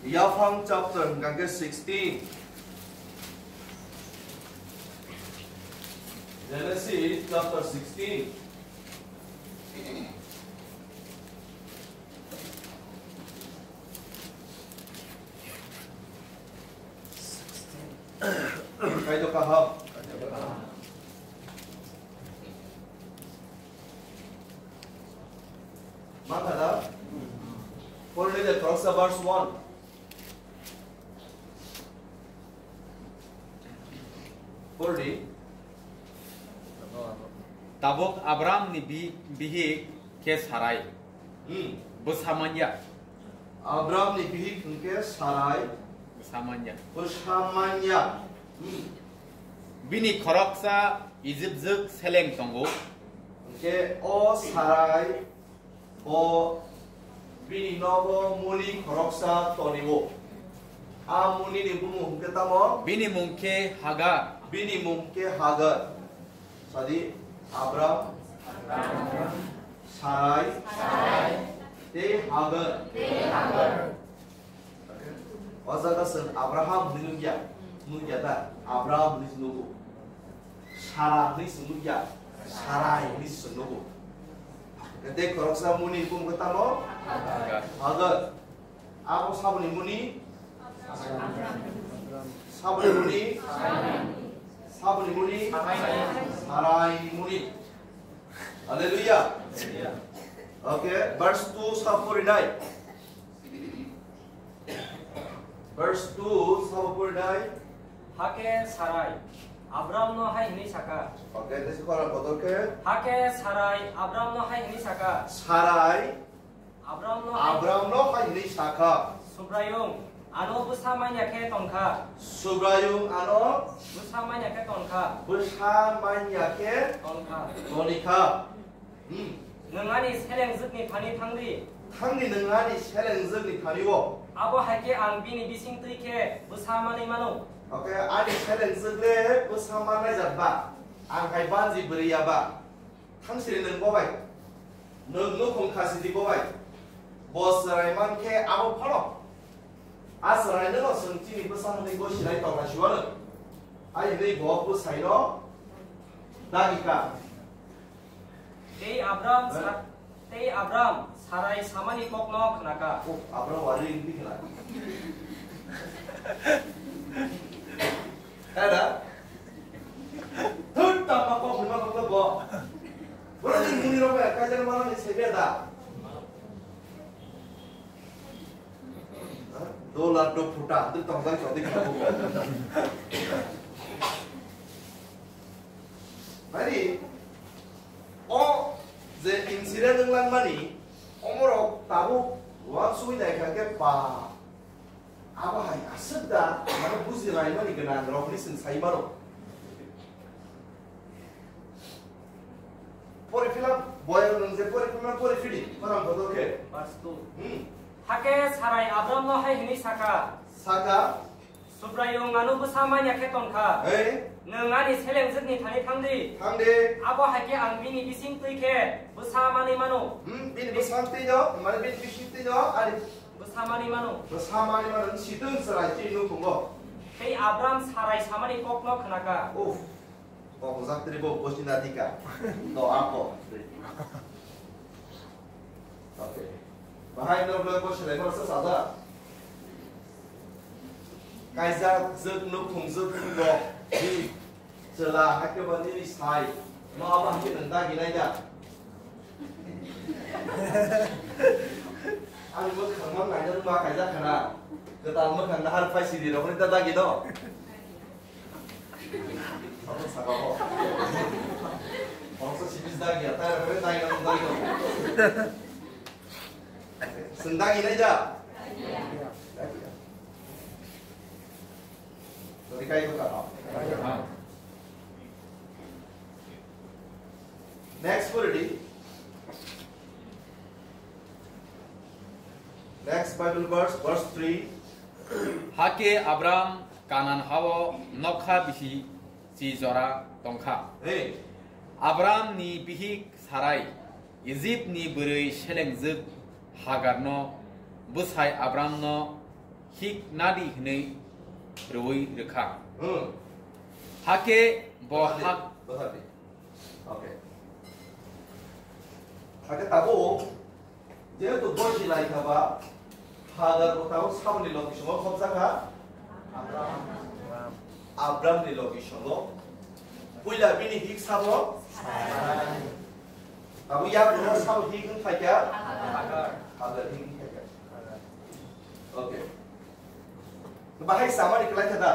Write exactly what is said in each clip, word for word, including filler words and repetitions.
Yaphang chapter hwnkha khe sixteen. Genesis chapter sixteen. Kaitor kaham. Mangkha da? Porli de khoroksa verse one. Porli. Tabuk Abramni bi-, bihik khe Sarai. Hmm. Bwsa manya. Abramni bihik hwnkhe Sarai. Bwsa manya. Bwsa manya. Hmm. Bini khoroksa Ijipjwk seleng tongo. Hwnkhe o Sarai bo bini nogo muni khoroksa tonio. A munini bumung hwnkhe tamo? Bini mung khe Hagar. Bini mung khe Hagar. Sadi, Abram, Sarai, tei Hagar. O jaga chwng Abraham hwnwi nukya, nukya da? Abram hwnwi se nugo. Sara hwnwi se nukya, Sarai hwnwi se nugo. Tei khoroksa muni bumung khe tamo? Hagar. Abo saboni muni? Saboni muni? Saboni muni? Sarai muni. Hallelujah. Okay, verse two sabo porinai. Verse two sabo porinai. Hakhe Sarai Abramno hai hwnwi saka. Okay, this is called a bodol khe. Hakhe Sarai Abramno hai hwnwi saka. Sarai Abramno hai Abramno hai hwnwi sakha. Subraiyung ano bwsa manya khe tongkha. Subraiyung ano Bwsa manya khe tongkha. Bwsa manya khe Tongkha. Tonikha. Hmm. Nwng ani selengjwkni thani thangdi. Thangdi nwng ani selengjwkni thani o. Abo hai khe ang bini bising twi khe bwsa manwi mano. Okay, ani selengjwk le bwsa manai jat ba. Ang hai banji bwrwi ya ba. Thangsiri nwng bo bai. Nwng nukhung khasidi bo bai. Bo chwrai man khe abo phano. A chwrai no chwng chini bwsa hwnwi bo sinai tongna siwano. Ai hwnwi bo bwsai no dagi ka. Tei Abram Sa-, tei Abram Sarai samani kokno khnaka. Oh, Abram wari ringdi khna. Ada? Thut tama kok hwnma kok bo. Boro ni muni rok ya kaijak mano ni sebe da. Dolar do phuta, tu tong jang chodi khna bo. Mari, o je incident wng langmani, omorok tabuk uansugwi naikha khe ba, abo hai aswk da, mane buji laimani gwnang rok hinwi chwng sai mano. Pori phila, boyang nwng je pori phila, pori phidi, khorang bodol khe. Verse two. Hmm. Hakhe Sarai Abramno hai hwnwi sakha. Sakha. Subraiyung ano bwsa manya khe tongkha. Ei. Nwng ani selengjwkni thani thangdi. Thangdi. Abo hai khe ang bini bising twi khe bwsa manwi mano. Hmm, bini bwsa twi do, mane bini bising twi do, ani Bwsa manwi mano. Bwsa manwi mano, nwng sitwng chwrai chini nukhungo. Tei Abram Sarai samani kokno khnaka. Uff. Kok jak tiri bo bosi na dika. No ako. Okay. Bahai no blo bosi lai masa saja. Kaijak jwk nukhung jwk nukhungo. Di chwla hakhe bo nini sai. No abo hakhe nwng dagi nai da. Ani mwkhang mang naina rwma kaijak khana. Kwtal mwkhang nahar phai sidi rokni ta dagi no. Abo saka ho. Abo sa sibis dagi ya, tai rokni dagi no dagi no. Sendagi nai da. Jadi kai ko kata. Next pori di. Next Bible verse, verse three. Hakhe Abram Kanan hao nokha bisi chi jora tongkha. Hey. Abram ni bihik Sarai, Ijip ni bwrwi selengjwk Hagar no bwsai Abram no hik nadi hwnwi rwui rwkha. Hmm. Hakhe bo Bwthar di, ha- bwthar di. Okay. Hakhe tabuk, jehetu boisi lai kha ba, Hagar bo tabuk saboni logi songo khobjakha? Abramni logi songo. Puila bini hik sabo? Tabuk yakungno sabo hik wng khaikha? Hagar hik wng khaikha. Okay. Bahai samani kwlai kha da?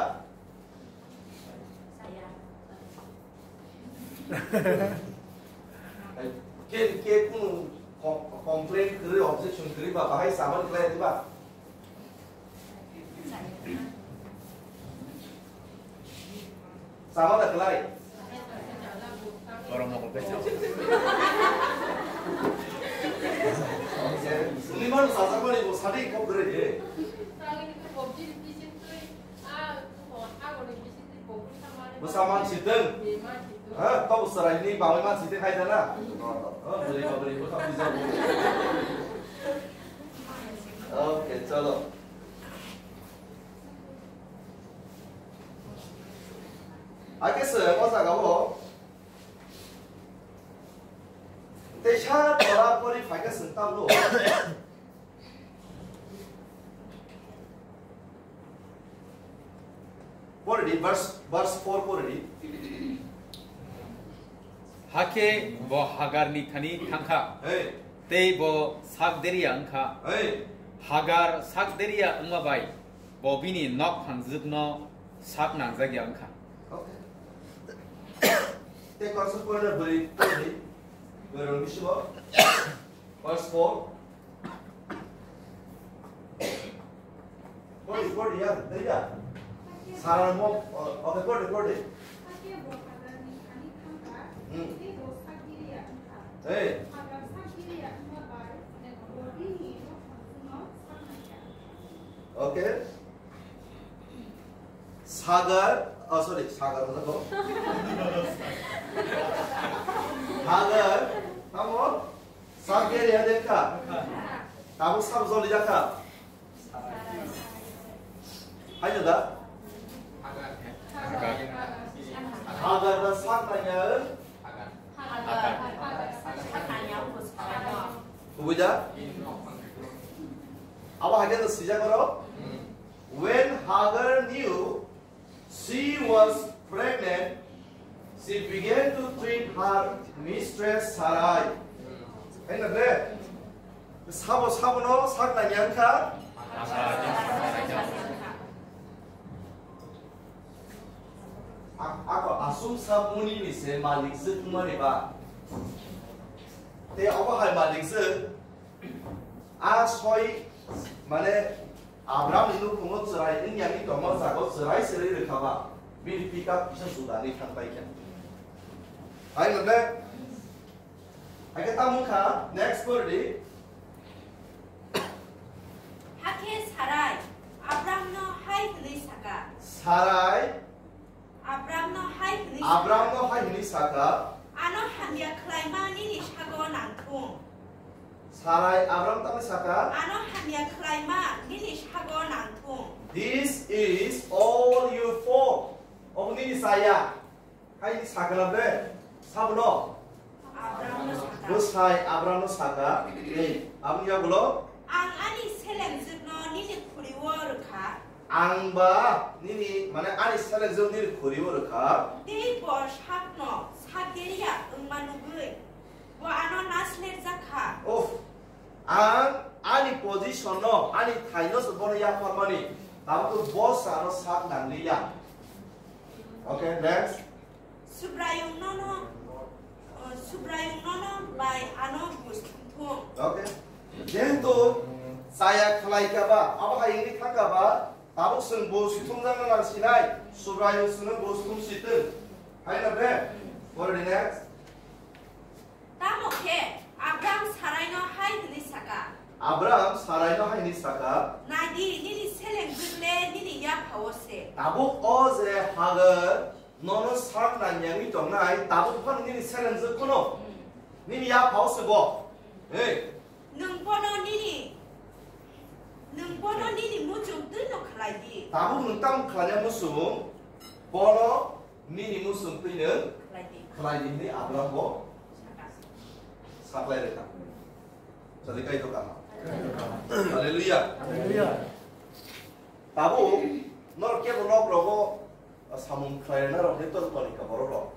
Ke, ke kunu com-, complain kwrwi, objection kwrwi ba bahai samani kwlai di ba? Sama da kwlai. Borok mokol khe chao. Suni mano sajakmani bo sadi kok kwrwi de. Bwsa man sitwng. Ha, to bwsa raini bangwi man sitwng hai da na? Ha, bwrwi ba bwrwi bwsa bijak. Okay, chalo. Hakhe se o jaga o teisa pora pori phaikhe chwng tablo. Pori di, verse, verse four pori di. Hakhe bo Hagarni thani thangkha. Hey. Tei bo sak deriya wngkha. Hey. Hagar sak deriya wngma bai bo bini nok phangjwkno sak nangjak ya wngkha. Okay. Tei korsok poina bwrwi pori di. Bwrwi rok bisingo. Verse four. Pori, pori, ya, ya. Sarang mo, oh, okay, pori, pori. Hmm. Hey. Okay. Sagar, oh, sorry, Sagar, Hagar, tamo? Sak deriya wngkha. Tabuk sabo joli jakha. Haino da? Hagar da sak nangya. Kubui da? Abo haikhe no sijak oro. When Hagar knew she was pregnant, she began to treat her mistress Sarai. Hai na bre? Sabo sabo no sak na yang kha? A-, ako asum sab muni ni se malik se kumani ba. Te abo hai malik se a soi mane Abraham ni nukhungo chwrai wngya ni tongma jago chwrai chwrai rwkha ba, bini pickup kisa juda ni thang pai kha. Hai mane, hai khe tamo wngkha, next pori di. Hakhe Sarai Abraham no hai hwnwi sakha. Sarai Abramno hai hwnwi sakha. Abramno hai hwnwi sakha. Ano hamya khlaima nini sago nangthung. Sarai Abram tamo sakha. Ano hamya khlaima nini sago nangthung. This is all your fault. Obo nini chaya. Hai hwnwi sakha na bre? Sabono? Abramno sakha. Bwsai Abramno sakha, "Ei, aboni yagulo?" Ang ani selengjwkno nini khuri-o rwkha. Ang ba nini, mane, ani selengjwk nini khuri-o rwkha. Tei bo sakno sak deriya wngma nugwi, bo ano naslerjakha. Uff, ang ani position-no, ani thaino se bono yapharmani, tabukhe bo se ano sak nangliya. Okay, next. Subraiyung nono, uh, Subraiyung nono bai ano buj thumthung. Okay. Jehetu chaya khlai kha ba, abo hai wngwi thang kha ba, tabuk chwng buj thumjakna nang sinai, Subraiyung chwngno buj thum si twng. Hai na bre? Pore di next. Tamo khe Abram Saraino hai hwnwi sakha. Abram Saraino hai hwnwi sakha. Nai di, nini selengjwk le nini yapha-o se. Tabuk o je Hagar nono sak nang yangwi tongnai, tabuk phano nini selengjwk phano, hmm, nini yapha-o se bo. Hmm. Hey. Nwng bono nini, Nwng bono nini muchung twino khlai di. Tabuk nwng tamo khlainai muchung, bono nini muchung twino khlai di, khlai di hwnwi Abraham bo sakha. Saklai rwkha. Sadi kaitor kaham. Hallelujah. Hallelujah. Tabuk norok kebo nok rogo samung khlai rwna rok ni tong toni ka borok rok.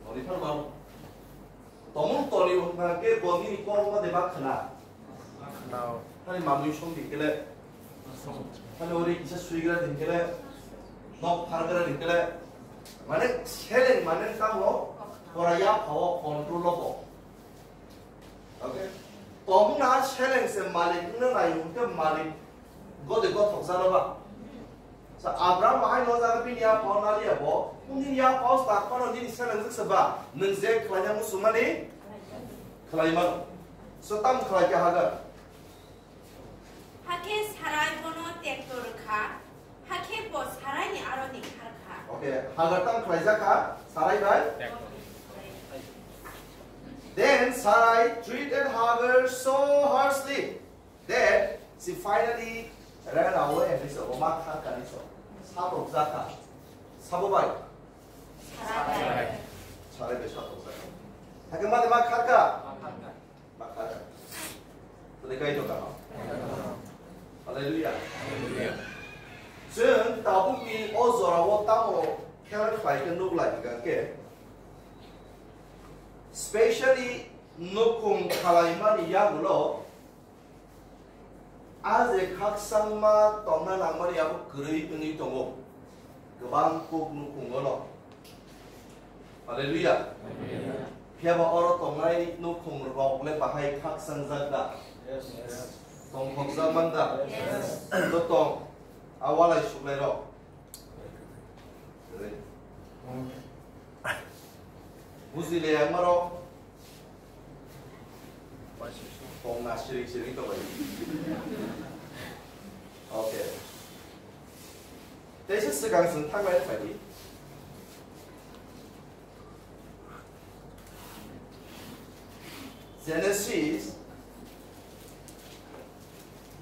Toni phano mano. Tomung toni wngkha khe bo nini kok ma de ma khna. Khna. Hani mamui song di kele. Hani ori kisa suigra din kele. Nok phargra din kele. Mane seleng mane tamo pora ya phawo control lobo. Okay. Tomung na seleng se malik no nai hwnkhe malik gode gothok jano ba. Sa Abraham bahai no jaga bini ya phawo naliya bo. Nini ya phawo tak pano nini seleng jik se ba. Nwng je khlaina musumani khlai mano. So tam khlai kha Hagar. Hakhe Sarai bono tekto rwkha, hakhe bo Saraini aroni kharkha. Okay, Hagar tang khlaijak kha, Sarai bai. Then Sarai treated Hagar so harshly that she finally ran away and so ma kharkani so. Sabok jakha. Sabo bai. Sarai. Sarai bai sabok jakha. Hakhe ma de ma kharka. Bakha. Tole kai to kaham. Hallelujah. Chwng tabukni o jorao tamo khe khlai khe nuk lai hwnkha khe, specially nukhung khalaimani yagulo a je khakchangma tongna nangmani abo kwrwi wngwi tongo. Kwbang kuk nukhungo no. Hallelujah. Hallelujah. Phiya ba oro tongnai nukhung rok le bahai khakchang jak da? Yes. Tongthok jak man da? Yes. To tong. A walai suklai rok. Buji le ang maro. Kong na siring siring to bai. Okay. Teisa swkang chwng thang lai phai di. Genesis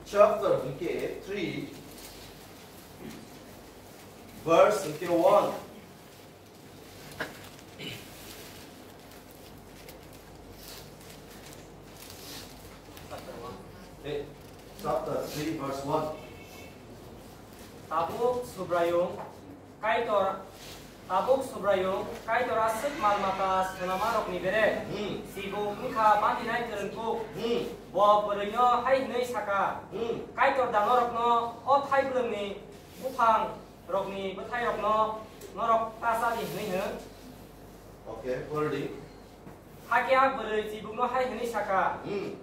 chapter hwnkhe three, verse hwnkhe one. Eh, chapter three, verse one. Tabuk Subraiyung Kaitor, tabuk Subraiyung Kaitor aswk mal mata swnamarokni bere, hmm, sibuk wngkha bandinai kwrwngkuk. Hmm. Bo bwrwino hai hwnwi sakha, hmm, Kaitor da norokno o thai bwlwngni buphang rokni bwthairokno norok ta cha di hwnwi hwn. Okay, pori di. Hakhe a bwrwi chibukno hai hwnwi sakha, hmm,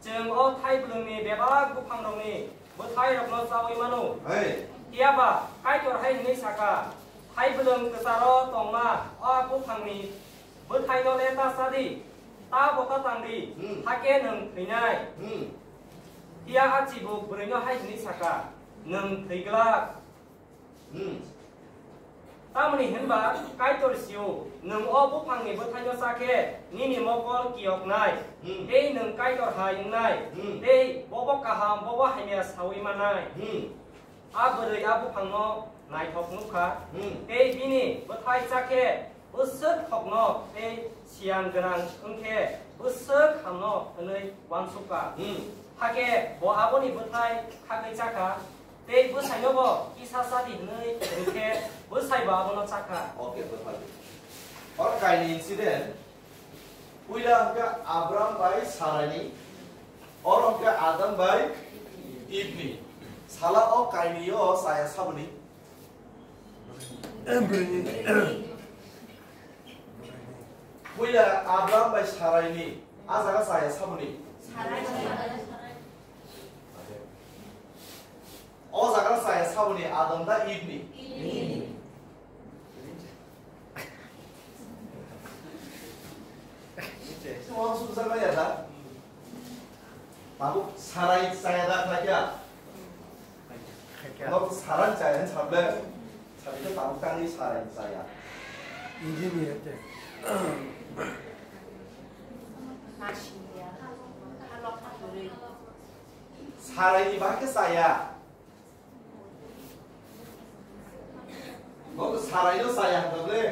chwng o thai bwlwngni bebak buphangrokni bwthairokno chaui mano. Hey. Phiya ba Kaitor hai hwnwi sakha, thai bwlwng kwcharo tongma o buphangni bwthaino le ta cha di, ta bo ta tang di, hmm, hakhe nwng thwinai. Hmm. Phiya a chibuk bwrwino hai hwnwi sakha, nwng thwi glak. Hmm. Tamoni hinba Kaitor sio, nwng o buphangni bwthaino cha khe nini mokol kiyoknai, hmm, tei nwng Kaitor hai wngnai, hmm, tei bobo kaham, bobo hamya saui mannai. Hmm. A bwrwi a buphangno naithok nukha, hmm, tei bini bwthai cha khe bwswk thokno tei siyang gwnang wng khe bwswk hamno hwnwi uansukha. Hmm. Hakhe bo aboni bwthai khagwi chakha. Tei bwsaino bo kisa cha di hwnwi rwkhe bwsai bo abono chakha. Okay, bwthai. Oro kainwi incident. Puila hwnkhe Abram bai Saraini, oro hwnkhe Adam bai Eve ni. Sala o kainwi o chaya saboni? Puila Abram bai Saraini, a jaga chaya saboni? O jaga chaya saboni Adam da Eve ni? Eve ni. Chwng sumsok ya da? Tabuk Sarai chaya da khlai kha? Nok Sarai chaya hin sable. Sabai khe tabuk tangwi Sarai chaya. Engineer te. Saraini bahai khe chaya. Bo to saraino chaya hwnkha ble.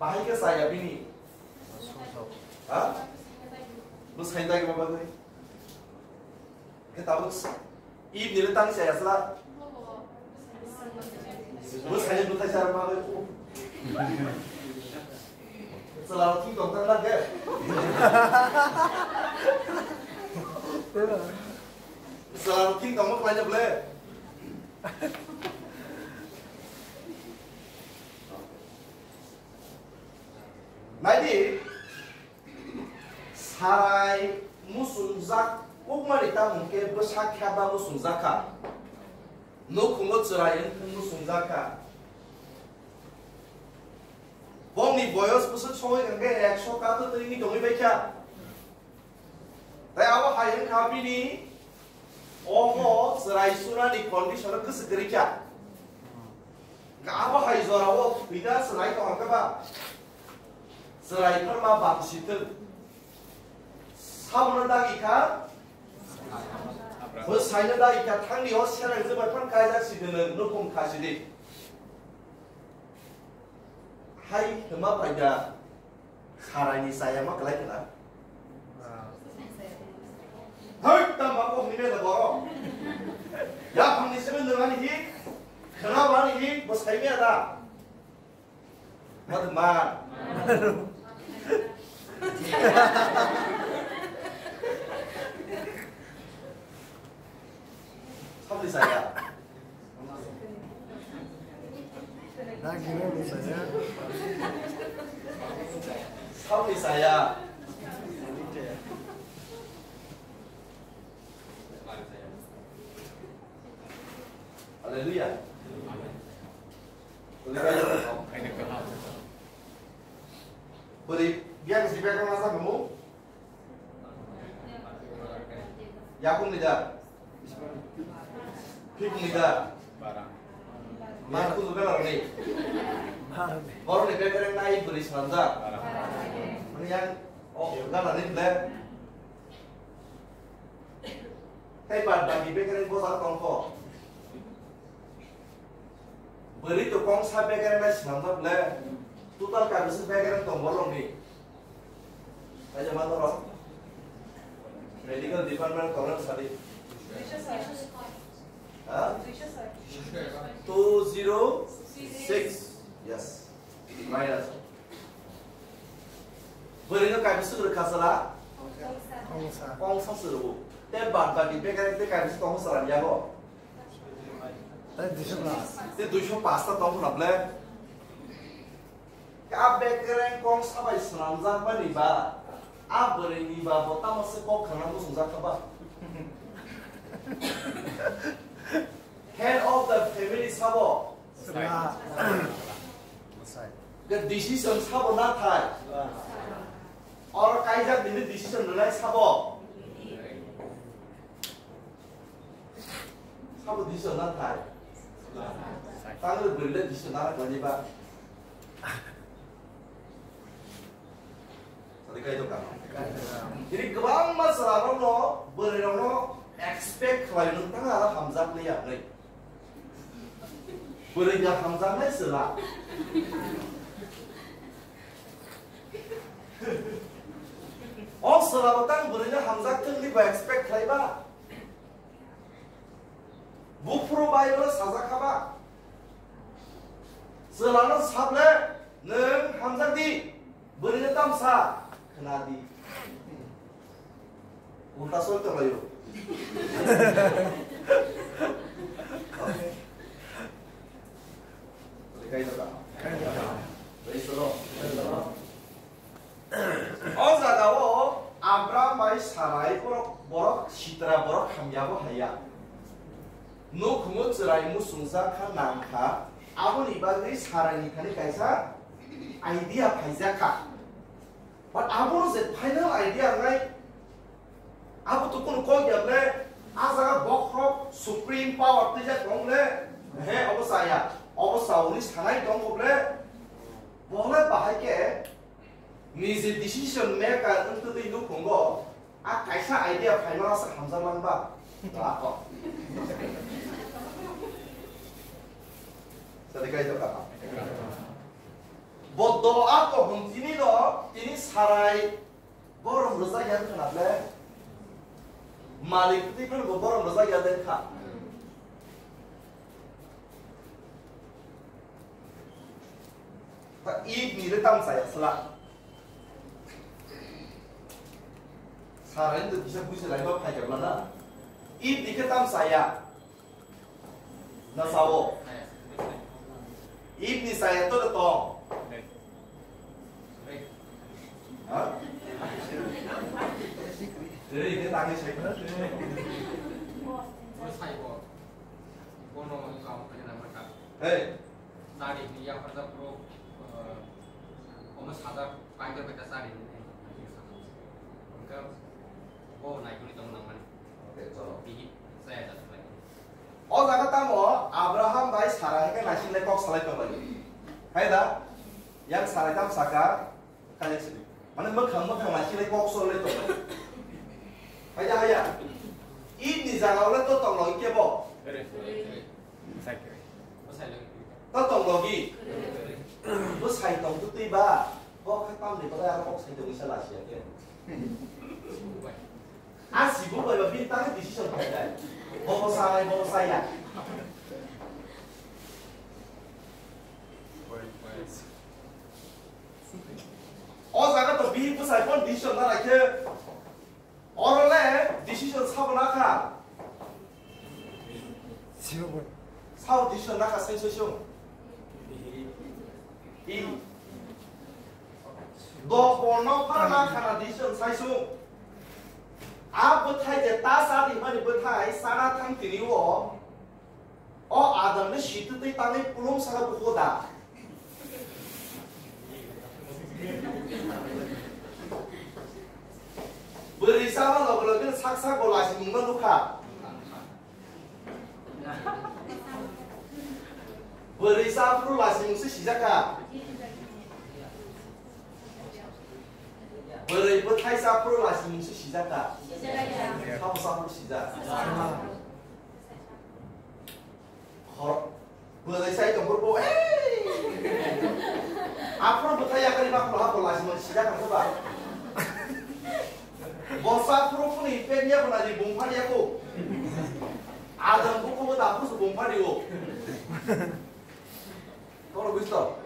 Bahai khe chaya bini. Ha? Bo saindagi ma bagwi. Khe tabuk Eve ni le tang chaya sla. Bo saini bwthai char ma bagwi. Chwla rok thik tong thang na khe. Chwla rok thik tongma khlai na ble. Naidi, sarai muchungjak kukmani tamung khe bwsa khe ba muchungjak kha. Nukhungo chwrai wngthung muchungjak kha. Bongni boyos bwswk sogwi hwnkhe ekso kato twi wngwi tongwi bai kha. Tai abo hai wngkha bini omo chwrai sunani condition o kwswk kwrwi kha. Abo hai jora o thwina chwrai tong khe ba chwrai pharma bang si thung. Sabono dagi kha, bwsaino dagi kha, thangni o serang je bai phan kaijak si de nwng nukhung kha si di. Hai hwnma paida. Saraini chaya ma kwlai khna. Hai, tamo kok ni mela boro. Ya phang ni sebe nang ani hi. Khna ba ani hi, bo sai me ada. Mat ma. Sabni chaya. Sabni chaya. Hallelujah. Beri biang si biang masa kamu. Yakung ni da. Phik ni da. Yakung ni da rok ni. Borok ni bekereng nai bwrwi swnamjak. Mani yang, oh, gana ni ble. Tei bad baki bekereng bojak tongkho. Bwrwi to kongsa bekereng nai swnamjak ble. Total kaisa bekereng tong borok ni. Kaisa ma toro. Medical department tongna sadi. Ha? Two zero six. Yes. Minus. Bwrwi no kaisa swrwk kha sala? Kongsa. Kongsa swrwk. Te bad baki bekereng te kaisa tong sala yago. Te duiso paanch. Te duiso paanch ta tong khna ble. A bekereng kongsa bai swnamjak mani ba, a bwrwi ni ba bo tamo se kok khana muchungjak kha ba. Head of the family sabo. Sra. Ke decision sabo na thai. Or kaijak nini decision rwnai sabo. Sabo decision na thai. Tangri bwrwi le decision na thai ba. Sadi kai to kama. Ini kwbangma chwlarokno, bwrwirokno expect khlai nung tang ala hamjaknai yaknai. Bwrwi ya hamjaknai chwla. O chwla bo tang bwrwino hamjak thung ni bo expect khlai ba. Buphuru Bible sajak kha ba. Chwlano sable nwng hamjak di. Bwrwino tamsa khna di. Ulta soi tonglaio. Praise the Lord. O jaga o Abram bai Sarai borok, borok sitra, borok hamya bo haya. Nukhungo chwrai muchungjak kha nang kha, aboni bagwi Sarai ni thani kaisa idea phaijak kha. But abono je final idea wngnai, abo to kunu kok ya ble, a jaga bokhorok supreme power twijak tong ble, he, obo chaya, obo chauni sanai tong kho ble, bo le bahai khe niji decision maker wng twi nukhungo, a kaisa idea phaimano se hamjak lang ba. Ako. Sadi kai to kama. Bodo ako hum tini do, tini Sarai borom rwjak ya khana le. Malik twi phano bo borom rwjak ya den kha. Ta Eve ni le tam saya sala. Sarai to bisa buji lai ba phai ka na. Eve ni ke tam saya. Na sao. Eve ni saya to to. Ha? Dei, dei, tangi sai na. Bono kamu kerja nama kak. Hei. Sari ni yang kerja pro, eh, kamu sadar panggil kita sari ni. Engkau, oh, naik dulu teman-teman. Oke, chalo. Bihik, saya ada lagi. O jaga tamo Abraham bai Sarai khe naising lai kok salai tong lai. Hai da? Yang Sarai tam saka, kaya sini. Mane mwkhang mwkhang naising lai kok salai tong lai. Hai da, hai ya? Eve ni jaga ole to tong lai kebo. To tong logi. Bo sai tong tu twi ba. Bo khe tam ni ba ya kok sai tong isa la sia ke. A si bo bai ba bini tang decision khai dai. Bo bo sai, bo bo sai ya. O jaga to bini bwsai kon decision na lai khe. Oro le decision sabo na kha. Sabo. Sabo decision na kha sai sai sung. I. Do porno phara na kha na decision sai sung. A bwthai je ta sa di mani bwthai sana thang tini o. O Adam ni situ twi tangwi pulung saka buko da. Bwrwi sama loge loge sak sak bo lasimung no nukha. Bwrwi sa phuru lasimung se sijaka. Bwrwi bwthai sa phuru lasimung se sijaka. Sabo sa phuru sijak. Khor-, bwlai sai tong bo, "Ei!" Aphuru bwthai yakari ma khulha bo lasimung sijak ang ba. Bosa phuru phuni pek ya bwlai bung phani ya ko. Adam buko bo da phuru bung phani o. Kono bujitok?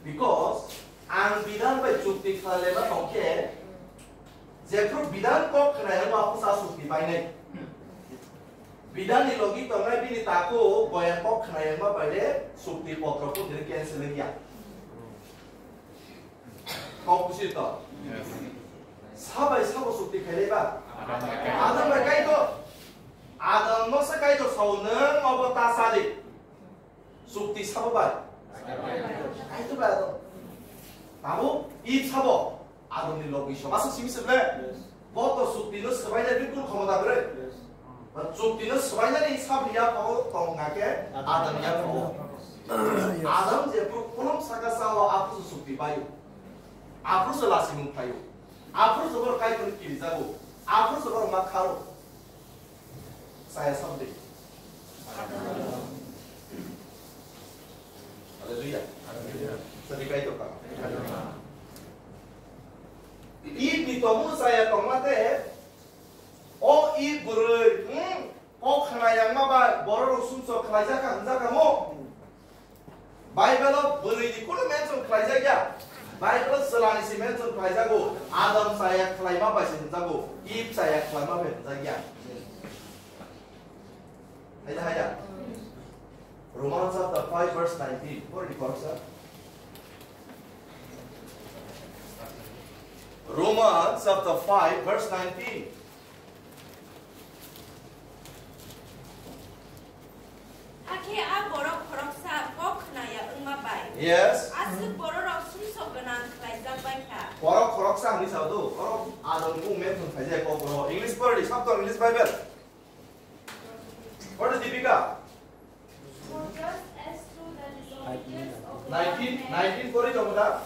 Because ang bidan bai chukti khlailema tongkhe, jephru bidan kok khnaiyangma aphusa chukti painai. Bidan ni logi tongnai bini takhuk boyan kok khnaiyangma baide chukti potro phundiri cancel wngya. Kok busi to? Yes. Sabai sabo chukti khailai ba? Adam bai Kaitor. Adam no se Kaitor sao nwng obo ta sadi. Chukti sabo bai? Kaitor bai Adam. Tamo Eve sabo Adam ni logi song. Aswk simi se ble? Bo to chukti no swbaina bikul khomota kwrwi. Ba chukti no swbaina ni sabni ya phago tong kha khe Adam ya phago. Adam je phuru kolom saka sao aphuru chukti baio. Aphuru se lasimung phaio. Aphuru se bor Kaitor kirijago. Aphuru se bor ma kharo. Saya something. Hallelujah. Sadi kai to ka. Eve ni tomu saya tongma te, o Eve bwrwi, hmm, kok khna yang ma ba borok rok sumsok khlai jaka hwnjak kamo. Bible o bwrwi ni kunu mention khlai jak ya. Bible o chwla ni se mention khlai jago. Adam chaya khlai ma bai se hwnjago. Eve chaya khlai ma bai hwnjak ya. Haida, haida. Romans chapter five verse nineteen. Pori di khoroksa. Romans chapter five verse nineteen. Hakhe a borok khoroksa kok khnaya wngma bai. Yes. Aswk bororok sumsok gwnang khlaijak bai kha. Borok khoroksa hwnwi sao do. Borok Adam ni mung mention khlaijak kok borok. English pori di, sabto English Bible. What is Deepika? For just as through the disobedience of the one nineteen, man, nineteen pori tong da.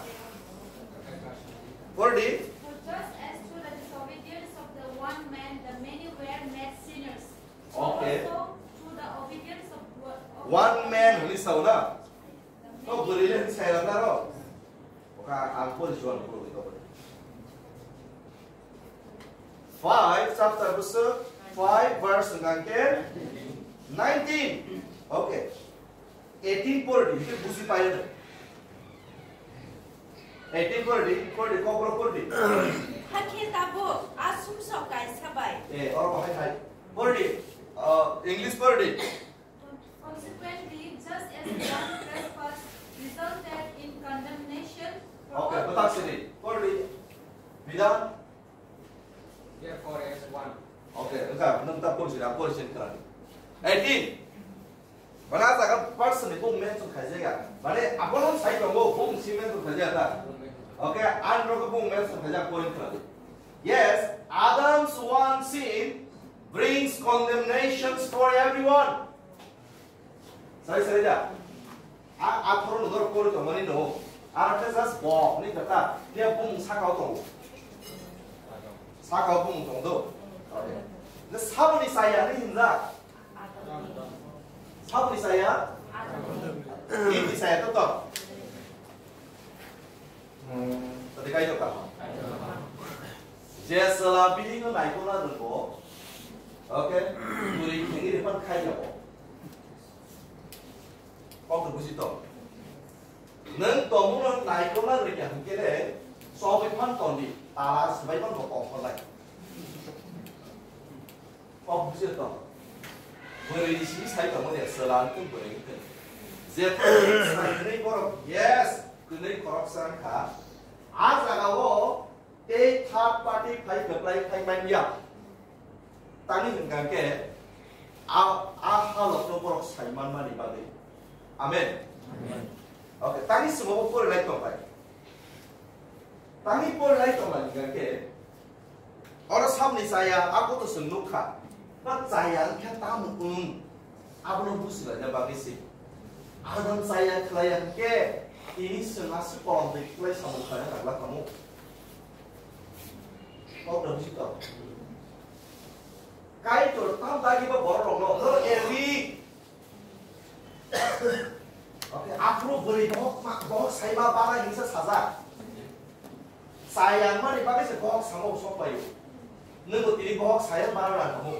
Pori di. For just as through the disobedience of the one man, the many were One man hwnwi sao na? No bwrwi le hwnwi sai rw na ro? Oka ang pori juan pori to. Five chapter bwswk five verse hwnkha khe nineteen. Okay. Eighteen pori di, hwnkhe buji paio de. Eighteen pori di, pori di, kokborok pori di. Hakhe tabuk a sumsok kaisa bai. Eh, oro bahai hai. Pori di, uh, English pori di. Consequently, just as one trespass resulted in condemnation for Okay, all batak sini. Pori di. Bidan. Therefore, as one. Okay, wngkha, nwng ta pori sini, ang pori sini khna di. Eighteen. Mane a jaga person ni bung mention khaijak ya. Mane abono sai tongo, bung si mention khaijak ta. Okay, ang rok bung mention khaijak point khna di. Yes, Adam's one sin brings condemnations for everyone. Sai sai da. A athoro no dor kori tongmani no. Ar khe just bo ni kata. Dia bung sakao tongo. Sakao bung tong do. Okay. Na saboni saya ni hinja. Saboni saya? Ini saya to to. Tadi kai to ka. Je sela bini no naikona dengko. Okay. Turi khengi repan khai jabo. Kok to buji to. Nang tomung no naikona rikya hingkele. Sobi phan tondi. Tala sebai phan bo kok lai. Kok buji to. Bwrwi ni simi sai tongo de, swlang tong bwrwi ni tong. Je sai borok, yes, kwnwi khoroksa wngkha. A jaga o tei third party phai kwplai phai man ya. Tani hwnkha khe a, a halok no borok sai man mani bagwi. Amen. Amen. Okay, tani simo bo pori lai tong bai. Tani pori lai tong bai hwnkha khe Oro sabni chaya, a gotosong nukha. Ba chaya wngkha tamo wng? Abono bujilaina bagwi se. Adon chaya khlaiya hwnkhe, tini chwng aswk kolom twi khlai samung khlaina nangla kamo. Kok da buji to. Kaitor tam dagi ba borok rokno, no, Eli. Okay, aphuru bwrwi bohok ma, bohok saima bana hinsa sajak. Chayang mani bagwi se bohok samo sok paio. Nwngbo tini bohok saya bana nang kamo.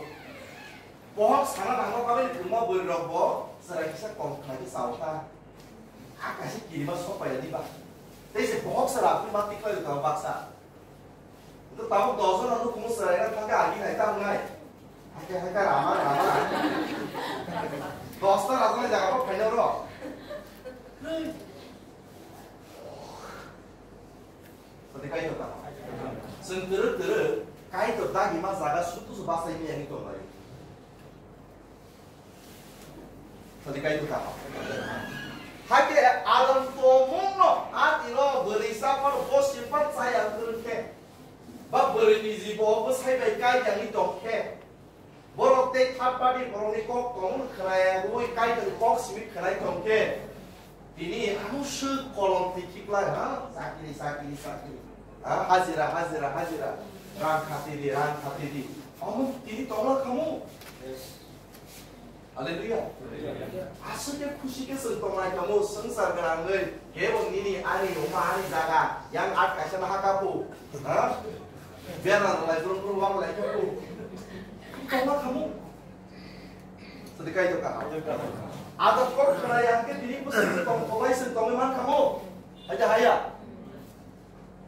Bohok sana nangma bagwi ni kwma bwrwi rok bo chwrai kisa kom khlai khe chao kha. A kaisa kirima sok paiya diba. Tei se bohok se rapri ma tikhlai tong baksa. Itu tabuk dos jon anu kumu serai na thangka agi nai tang nai. Hai kai hai kai rama rama. Dos ta rajani jaga ko phaina ro. Sadi kai to ta. Seng teruk teruk kai to dagi ma jaga sutu su basai ni yang itu lagi. Tadi kai tu kama. Hakhe alam tomung no ati no bwrwi sapan bosi pan chaya kwrwng khe. Ba bwrwi ni jibo bwsai bai kai yang ni tong khe. Borok tei third party borok ni kok tong khwnaya rwi kai tong kok simi khwnai tong khe. Tini ano swi kolom twi khiklai ha, sakiri, sakiri, sakiri. Ha, hajira, hajira, hajira. Rang khati di, rang khati di. Omo tini tongla khamu. Hallelujah. Aswk khe khusi khe chwng tongnai khamu, swngchar gwnangwi. Kebo nini, ani, oma, ani jaga. Yang at kaisa na hakapu. Ha? Bera lai brum brum wang lai khapu. Tongla khamu. Sadi kai to kaham. Adot kok khwnaya hwnkhe tini bwswk tong tongwi se tongwi man kamo. Haja haya.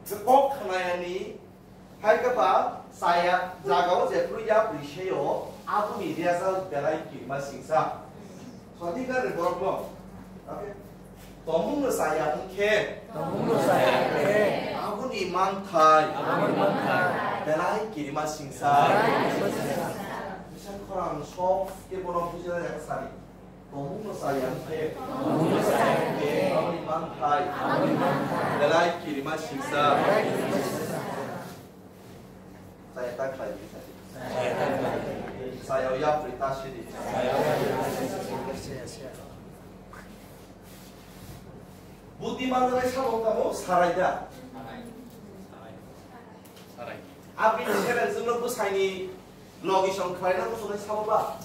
Je kok khwnayani hai khe ba chaya jagao jephru yapri seyo aboni result belai kirima singsa. Sadi gari borok no. Okay. Tomungno chaya hwnkhe. Tomungno chaya hwnkhe. Aboni manthai. Aboni manthai. Belai kirima singsa. Belai kirima singsa. Bisa khorang sok khe bono bujina jak sari. Tomungno chaya hwnkhe. Tomungno chaya hwnkhe. Aboni manthai. Aboni manthai. Belai kirima singsa. Belai kirima singsa. Chaya ta khlai di sari. Chaya yapri ta sidi. Chaya yapri ta sidi. Buddhiman rok sabo kamo sarai da. Sarai. Abini seven jwngno bwsaini logi song khlaina bwswk sabo ba?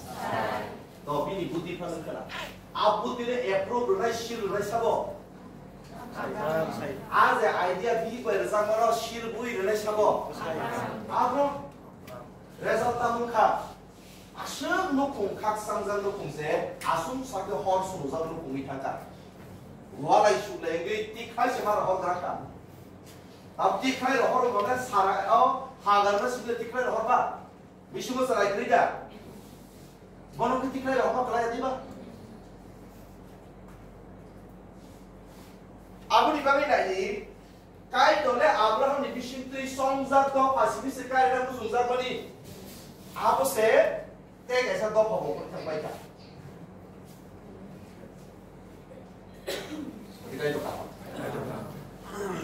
To bini buddhi phano khna. Abudire approve rwnai, seal rwnai sabo. A je idea bihik bai rwjakmano seal bui rwnai sabo. Abo result tamo wngkha. Aswk nukhung khakchangjak nukhung se aswk sakhe hor sungjak nukhungwi thangkha. Walai suklai wngwi tikhlai se mara hor drakha. Tab tikhlai rohor mane sara o Hagar no sibile tikhlai rohor ba. Bisingo chwrai kwrwi da? Bono khe tikhlai rok ma kwlai diba? Aboni bagwi nai di, Kaitor le Abraham ni bisingtwi chongjak dopha simi se Kaitor le muchungjak mani. Abo se tei kaisa dopha bo thang pai kha.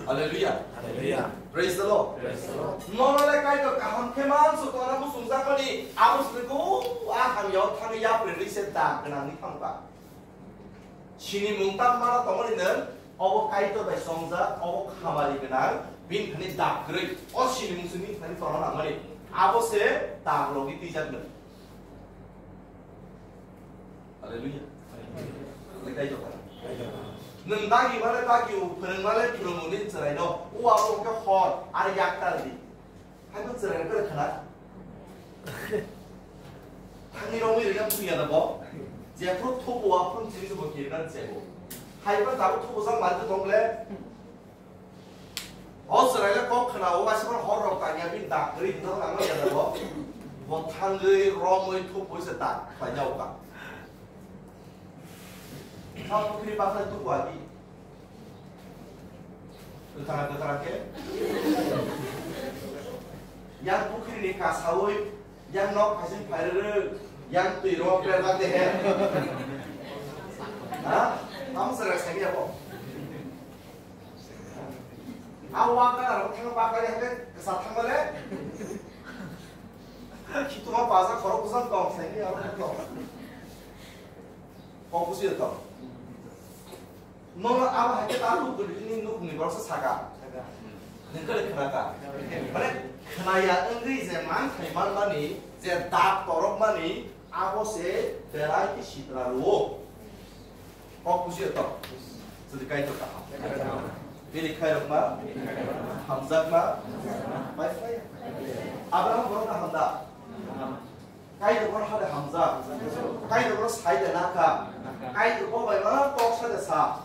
Hallelujah. Hallelujah. Praise the Lord. Praise the Lord. Nono le Kaitor kaham khe man su tona muchungjak mani abo se ko a hamya o thangwi yapri ri se da gwnang ni thang ba. Sini mung tam mana tongmani nang obo Kaitor bai songjak obo khamari gwnang bin khani dak gri o sini mung sini khani tona nang mani abo se da logi tijak nang. Hallelujah. Hallelujah. Nwng dagi male dagi o, phwrwng male phwrwng o nini chwraino. O abo khe hor, ar yaktar di. Hai bo chwrai khe khna. Thangni romwi rina buya da bo. Je phuru thubu wa phuru chiri bo kirna chego. Hai bo tabuk thubu jang mal to tongle. O chwraile kok khna, o waisa phano hor rok tangya, bini dak kwrwi hinwi thangma ya bo. Bo thangwi, romwi, thupwi se dak khlaina uka. Sa pukhri bakhlai tuku agi. Kwthara kwthara khe. Yang pukhri ni kasawi, yang nok phaisin phairwrwk, yang twi rok perlak de he. Ha? Tamo chwrai sani abo. A waka rok thang bakari hake kasa thang bale. Khituma paja khorok bwsang tong saini aro tong. Kok busi tong. Nono abo hake ta nuk guli ni nuk ni borok saka. Nengkhe khna ka. Mane khnaya wngwi je man khai man mani je dak torok mani abo se berai ki sitra ruo. Kok bujiyo to. Sudi Kaitor kaham. Bini khairokma, hamjakma, bai bai. Abraham borok kaham da. Kaitor borok hade hamjak. Kaitor borok sai de nakha. Kaitor bo bai ma kok sa de sa.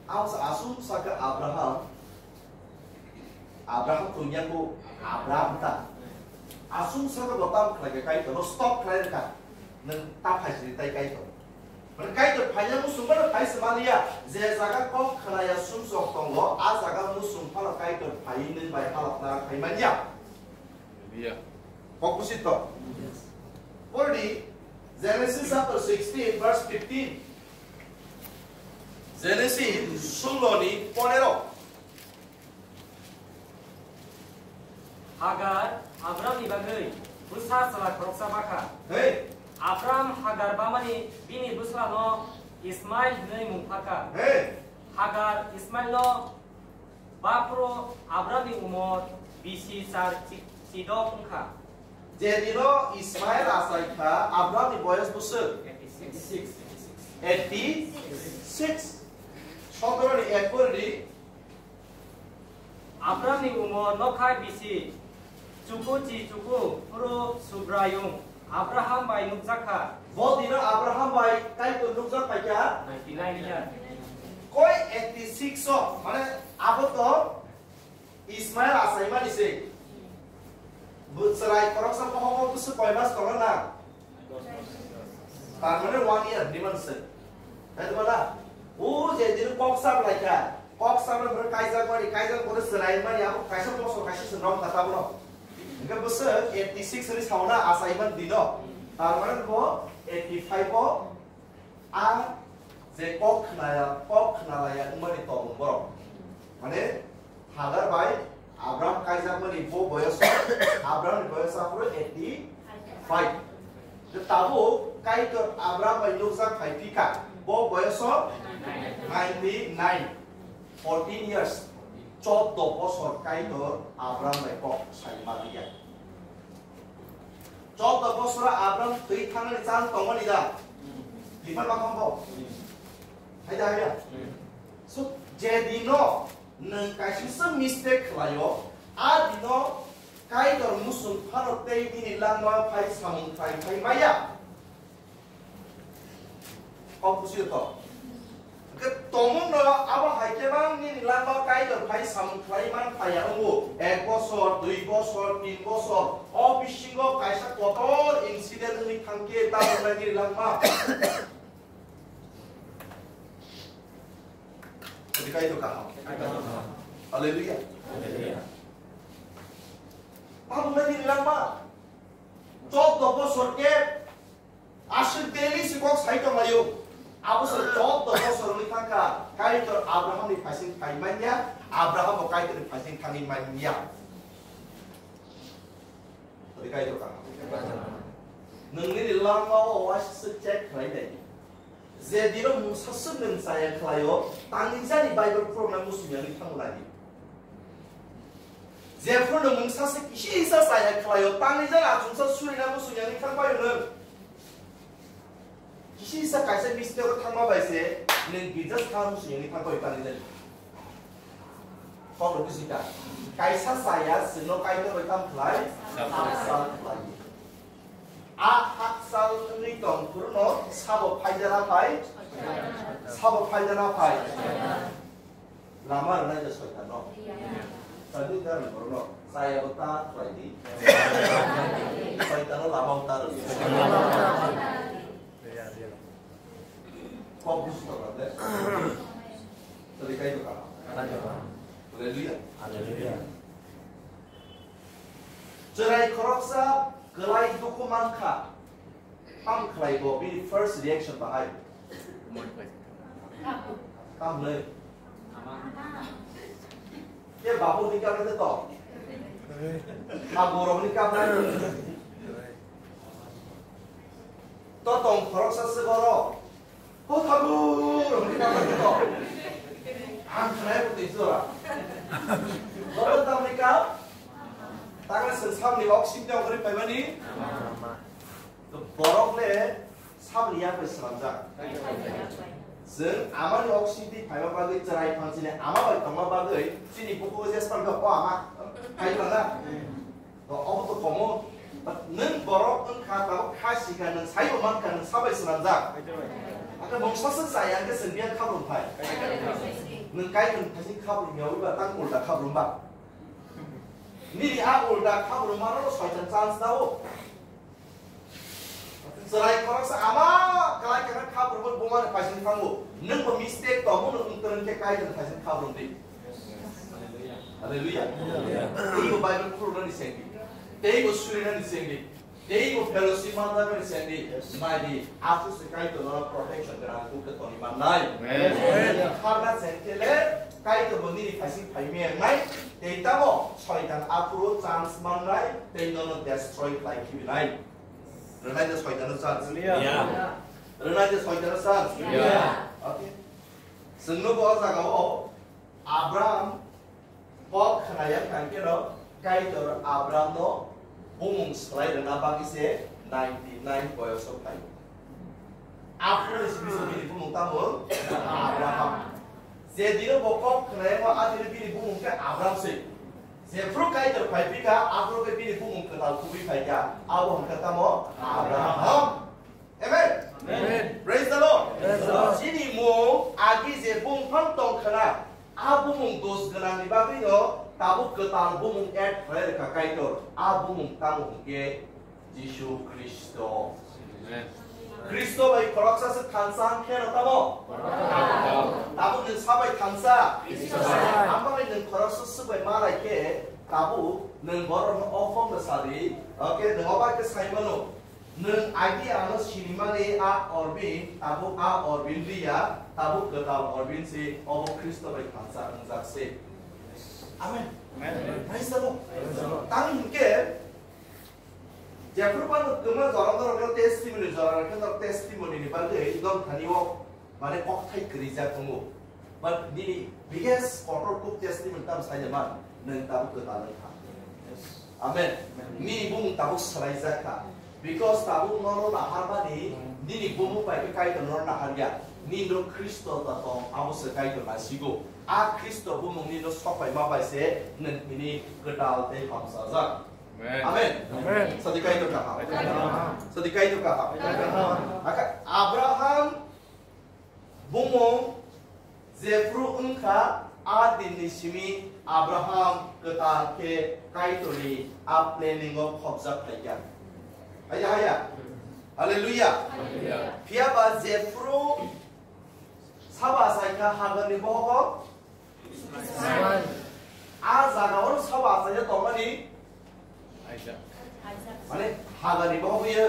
Ang sa asum sa ke Abraham. Abraham tungya ko Abraham ta. Asum sa ke botam khlai ke Kaitor no stop khlai ka. Nang ta phai sini tai Kaitor. Mane Kaitor phaiya musung bano phai se maliya, je jaga kok khnaya sumsok tongo, a jaga musung phano Kaitor phai nini bai halok na khai manya. Hallelujah. Kok busi to. Pori di, Genesis chapter sixteen, verse fifteen. Genesis sullo ni ponero. Hagar Abramni bagwi bwsa chwla khoroksa bakha. Hey. Abram Hagar bamani bini bwsano Ismail hwnwi mung pharkha. Hey. Hagar Ismailno baphuru Abramni umor bisi char chi-, chidok wngkha. Je dino Ismail achaikha, Abramni boyos bwswk? Eighty six. Eighty six. Sotoroni ek pori di. Abramni umor nokhai bisi, chuku chi chuku, phuru Subraiyung Abraham bai nukjakha. Bo dino Abraham bai Kaitor nukjak paikha. Ninety nine year. Koi eighty six o, mane abo to Ismail achaimani se. Bo chwrai khoroksa bohongo bwswk koi mas tongo na? Tar mane one year ni man se. Hai to bala? O je din kok sap lai kha. Kok sap lai bwrwi kaijak mani, kaijak bwrwi chwrai mani, abo kaisa bosor kaisa se nom kha tabno. Hingke bwswk eighty six ni sauna achai man dino. Tar mane bo eighty five o a je kok khnaya, kok khnalaya wngmani tongmung borok. Mane Hagar bai Abram kaijakmani bo boyoso, Abramni boyoso aphuru eighty five. Je tabuk Kaitor Abram bai nukjak phai phikha, bo boyoso ninety nine, fourteen years, choddo bosor Kaitor Abram bai kok sai maliya. Choddo bosoro Abram thwi thangnani chance tongmani da? Dipan bakam bo. Hai da, hai da. So, je dino nwng kaisa se mistake khlaio, a dino Kaitor musung phano tei nini langma phai samung khlai phai maya. Kok busi to. Ke tomung no abo hai ke bang nini langma Kaitor phai samung khlai man phai ya ungu. Ek bosor, dui bosor, tin bosor. O bisingo kaisa kotor incident wngwi thangkhe ta nini langma. Jadi kai to kaham. Haleluya. Haleluya. Abo nini langma. Chok do bosor ke. Aswk daily si kok sai tong laio. Abo se chok do bosor ni thangka. Kaitor Abraham ni phaising phai manya. Abraham bo Kaitor ni phaising thangwi manya. Tadi kai to kaham. Nwng nini langma o waisa se check khlai nai. Je dino mungsa se nwng chaya khlaio, tangwi jani Bible phuroknai musung yangwi thango nai. Jephru nwng mungsa se kisi sa chaya khlaio, tangwi jani achungsa surina musung yangwi thangpaio nwng. Kisi sa kaisa mistake o thangma bai se nwng girja sa musung yangwi thangpaio tangwi jani. Kok rw bisika. Kaisa chaya chwngno Kaitor bai tam khlai? Hakchal khlai. A hakchal wngwi tong phuru no sabo phaijana phai? Sabo phaijana phai? Lama rwnai je soitan no. Sadi dar ni borok no. Chaya bo ta khlai di. Soitan no lama bo ta rw di. Kok busi tong le. Tadi kai to ka. Haleluya. Haleluya. Chwrai khoroksa kwlai dukhu mankha. Tam khlai bo bini first reaction bahai. Tam le. Ke babu ni kabla to. Hago rok ni kabla. To tong khoroksa se borok. Ko thago rok ni kabla to. Ang khlai ko tei jora. Borok tam ni kap. Tangan se samni oxygen jong kori paimani. To borok le samni ya pai slamjak. Jeng amani oxygen di paima bagwi chwrai phang chini ama bai tongma bagwi chini bukugo je stamjak o ama. Hai pala. To obo to komo. But nwng borok wngkha tabuk kha sikha nwng saibo mankha nwng sabai slamjak. Aka bongsa se chaya hwnkhe chwng biya khabrum phai. Nwng kai nwng phaising khabrum yawi ba tang ulta khabrum ba. Nini a ulta khabrum mano soitan chance dao. Chwrai khoroksa ama kwlai kwlai khabrum buma ni phaising thango. Nwng bo mistake tongo nwng wngtwrwng khe kai nwng phaising khabrum di. Hallelujah. Tei bo Bible khulunani sengdi. Tei bo surinani sengdi. Tei bo fellowship manjakmani sengdi. Naidi, aphuru se Kaitor no protection gwnang kuk khe toni mannai. Amen. Kharna sengkhe le Kaitor bo nini phaising phai miyang nai. Tei tamo soitan aphuru chance mannai, tei nono destroy khlai khibinai. Rwnai de soitan no chance. Hallelujah. Rwnai de soitan no chance. Hallelujah. Okay. Chwngno bo o jaga o Abraham kok khna yang kang khe no Kaitor Abraham no bumung slai rwna bagwi se ninety nine boyoso phai. Aphuru ni simi simi ni bumung tamo Abraham. Je dino bo kok khna yang o a dino bini bumung khe Abraham se. Jephru Kaitor phai phika aphuru khe bini bumung kwtal kubui phai kha abo hwn kha tamo Abraham. Amen. Amen. Praise the Lord. Praise the Lord. Chini mung agi je bumphang tong khna, a bumung dos gwnang ni bagwi no tabuk kwtal bumung add khlai rwkha Kaitor. A bumung tamo hwnkhe Jisu Khristo. Amen. Khristo bai khoroksa se thansa hwnkhe no tamo? Tabuk nwng sabai thansa? Khristo. Ambai nwng khoroksa swbai malai khe tabuk nwng borok no okhom no sadi. Oke, nwng obai khe sai mano. Nwng agi ano sinimani a Orbin, tabuk a Orbin liya, tabuk kwtal Orbin se, obo Khristo bai thansa wngjak se. Amen. Amen. Praise the Lord. Praise the Lord. Tang hinkhe, jephru phano kwma jora norok testimony, jora norok testimony ni bagwi dong thani o. Mane kokthai kwrwijak tongo. But nini biggest kotor kuk testimony tam saida man, nwng tabuk kwtal wng kha. Amen. Nini bumung tabuk swlaijak kha. Because tabuk norok naharmani nini bumung bai khe Kaitor norok naharya. Nini no Khristo da tong, abo se Kaitor nasigo. A Khristo bumung nini no sok paima bai se nwng tini kwtal tei hamsajak. Amen. Amen. Amen. Sadi Kaitor kaham. Kaitor kaham. Sadi Kaitor kaham. Kaitor kaham. Aka Abraham bumung jephru wngkha, a dinni simi Abraham kwtal khe Kaitorni a planning o khopjak phaikha. Haya, haya. Hallelujah. Hallelujah. Phiya ba jephru sabo achaikha Hagarni bohogo. A jaga o sabo achaina tongmani. Mane Hagarni bohogo ye,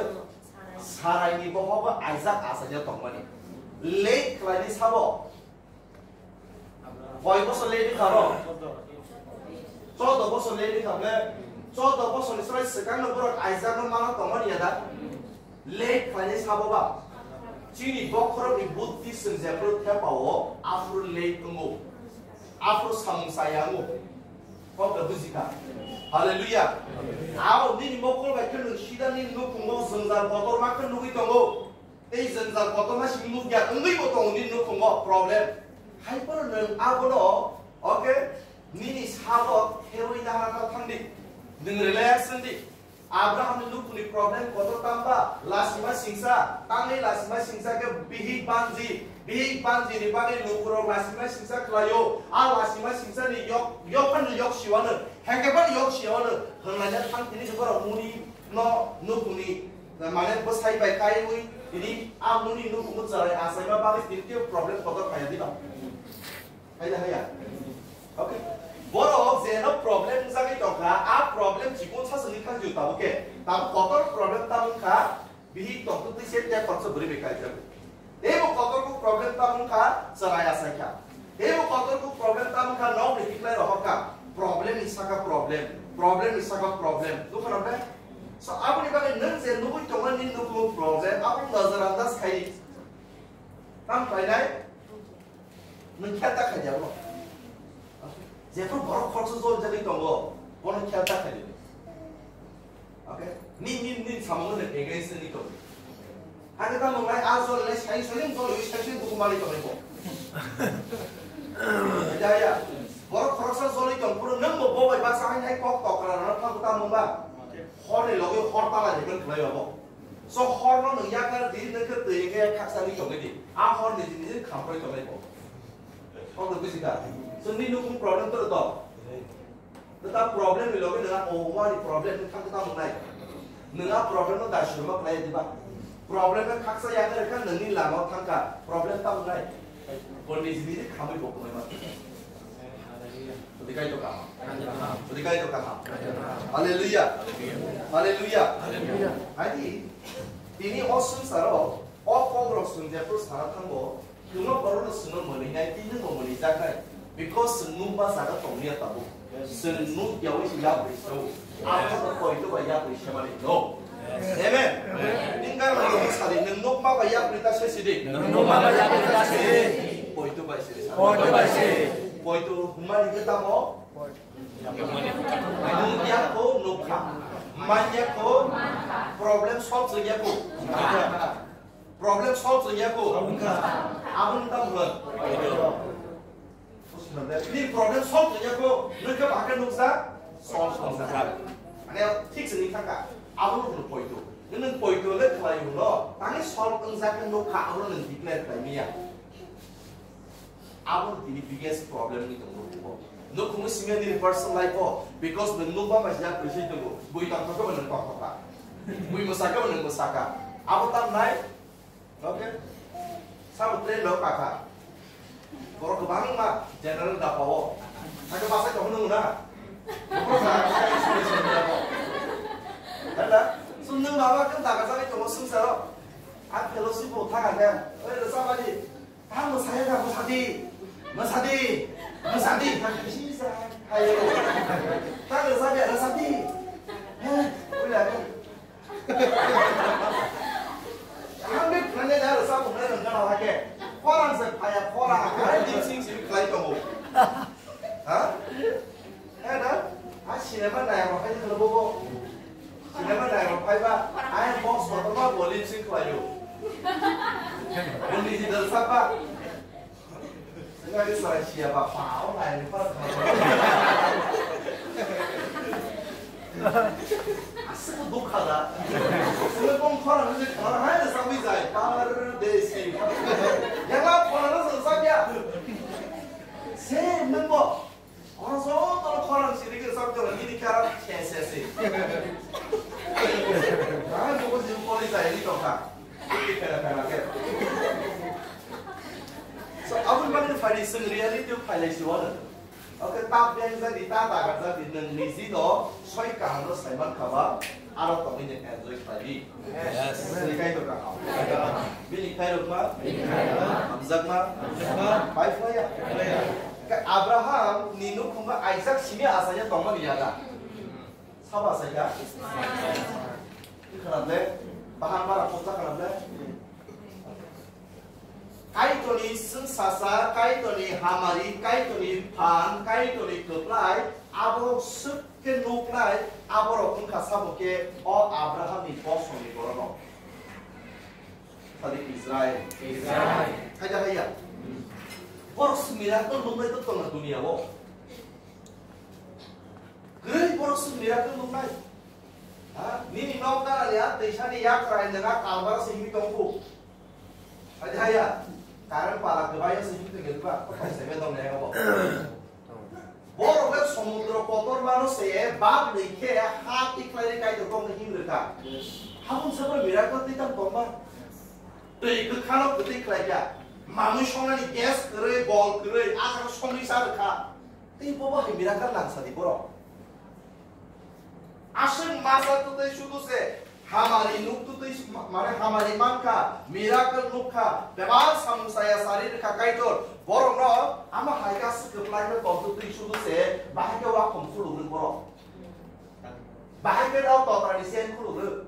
Saraini bohogo Isaac achaina tongmani. Late khlaini sabo. Koi bosor late kha ro? Chodo bosor late kha ble. Chodo bosor ni srai swkang no borok Isaac no mana tongmani ya da? Late khlainai sabo ba? Chini bokhorokni buddhi chwng jephru thepao, aphuru late wngo. Aphuru samung chaya wngo. Kokno bujikha. Hallelujah. Ao nini mokol bai khe nwng sida nini nukhungo jwngjal kotorma khe nugwi tongo. Tei jwngjal kotorma simi nukya wngwi bo tongo nini nukhungo problem. Hai phano nwng abono, okay, nini sabo kherwi nahara thangdi. Nwng relax wngdi. Abrahamni nukhungni problem kotor tamba, lasima singsa, tangwi lasima singsa khe bihik banji, bihik banjini bagwi lukurok lasima singsa khlaio, a lasima singsani yok, yok phano yok siwano, hekhe phano yok siwano, hwnlaina thang tini borok muni no nukhungni, mane bwsai bai kaiwi tini a muni nukhungo chwrai achaima bagwi tini tei problem kotor phaiya diba? Haiya, haiya. Okay. Borok jeno problem wngjakgwi tongkha, a problem chikon sa chwngwi thang jio tabuk khe. Tabuk kotor problem tamo wngkha, bihik tongtwtwi se tei khoroksa bwrwi bai kaijago. Teibo kotor kuk problem tamo wngkha, chwrai achaikha. Teibo kotor kuk problem tamo wngkha, nokni tiklai rohorkha. Problem ni saka problem, problem ni saka problem. Nukha na bre? So, aboni bagwi nwng je nugwi tongmani nukung problem, abo nazarandas khai. Tam khlainai? Nwng khel ta khaidi abo. Jephru borok khoroksa jol jagwi tongo, bono khel ta khaidi. Okay? Ni, ni, ni samung nwng against ni tongo. Hakhe tamo nai a jol le sai sai nwng jol wi sai sai buku mali tongo bo. Ya, ya. Borok khoroksa jolwi tong phuru nwng bo bo bai basa hai hai kok tokra rano thabu tamo ba. Hor ni logi hor tala ni ben khlai abo. So horno nwng yakar di, nwng khe twi hwnkhe khaksa wngwi tongwi di. A hor niji niji khamproi tongnai bo. Hor no buji kha. So nini nukhung problem toro to. Nwng ta problem ni logi nwng a o wani problem nwng thang ta mwnai. Nwng a problem no da shurma khlai diba. Problem no khaksa yakar kha nwngni lama thang kha. Problem ta mwnai. Bo niji niji khamwi bo kumai ma. Sodikai to kaham. Sodikai to kaham. Hallelujah. Hallelujah. Hallelujah. Ani tini o swngcharo o kokrok swng jephru sana thango, twma borokno swngno mwnwi nai, tini bo mwnwi jaknai. Because swng nukma jaga tongya tabuk. Swng nuk yawi se yapri sao. Aphano poito bai yapri semani no. Amen. Amen. Ningkar no sadi, nwng nukma bai yapri ta sesi di. Nwng nukma bai yapri ta sesi di. Poito bai sidi. Poito bai sidi. Poito humani ke tamo? Nukya ko nukha. Manya ko problem solve ya ko. Problem solve ya ko. Abun tam hon. Ni problem solve ya ko. Nukha bakal nuksa solve nuksa. Ane thik se ni thaka. Abun nukha poito. Nung poito le khlai ulo. Tani solve wngjak nukha abun nung declare khlai miya. Abo tini biggest problem ni tong nukhungo. Nukhungo simi nini personal life o, because nwng nukma bai yak twi swi tongo. Bui tongthok khe bo nwng tongthok kha. Bui mwsa khe bo nwng mwsa kha. Abo tam nai? Okay. Sabo train rok kakha. Borok kwbangma general dapa o. Hakhe basa tong nung na. Borok sa ka ka isi isi dapa o. Hada, sum nung baba kan daga jani tongo sung saro. Ang fellowship bo thang ang. Oi, rwchapmani. Ta mwsaya da, mwsadi, mwsadi, mwsadi. Hai, hai. Ta mwsadi, mwsadi. He, oi la, oi. Ang be khane da, rwchapmung nai nang gana hake. Khorang se phaya, khorang. Hai, din sing sing khlai tongo. Ha? Hai na? A cinema nai rok hai na bobo. Cinema nai rok hai ba. Ai bo Boni di dal sapa. Ngai sarai sia ba pa o lai ni pa. Asik dukha da. Sule kong khora ni khora hai da sabi jai. Par desi. Yang la khora na sa sa ya. Se nang bo. Oro jotono khorang siri khe chak jora nini khe aro se, se, se. Nang bugo jim poli jai ni tongkha. Phera phera khe. So, aboni bagwi phaidi chwng reality o phailai si wano. Oke, ta beng jani, ta dagar jani, nwng niji no soi kaham no saiman khaba, aro tongwi nwng enjoy khlai di. Yes. Bini kaitor kaham. Bini khairokma. Hamjakma. Bai phlaiya. Khe Abraham ni nukhungo Isaac simi achaina tongmani yaga. Sabo achaikha? Khwnam le. Bahan bara khopsa khwnam le. Kaitorni swngchasa, Kaitorni hamari, Kaitorni phan, Kaitorni kwplai, abo swk khe nuknai, aborok wngkha sabo khe o Abrahamni bosongni bororok. Sadi Israel. Israel. Haiya, haiya. Borok swk miracle nuknai tong tongo duniya o. Kwrwi borok swk miracle nuknai. Ha? Nini nok dara ya, teisani yak rai nanga kalbara se himi tongku. Hadi haya, current pala kwbaio se himtwi khe ba, kok sai be dong ne abo. Borok le somudro kotor mano se bak ni khe ha tikhlai ri Kaitor kok ni him rwkha. Habung se bo miracle twi tam tong ba. Twi kwkhano kwtwi khlai kha. Mamui songnani gas kwrwi, bol kwrwi, aswk songwi sa rwkha. Tei bo bo hai miracle nang sadi borok. Aswk masa twtwi sudu se hamari nuk twtwi ma-, mane hamari mankha, miracle nukha, bebak samung saya sari rwkha Kaitor. Borokno ama hai khe aswk kwplai no tong twtwi sudu se bahai khe wakhom khulugwi borok. Bahai khe dao totrani sen khulugwi.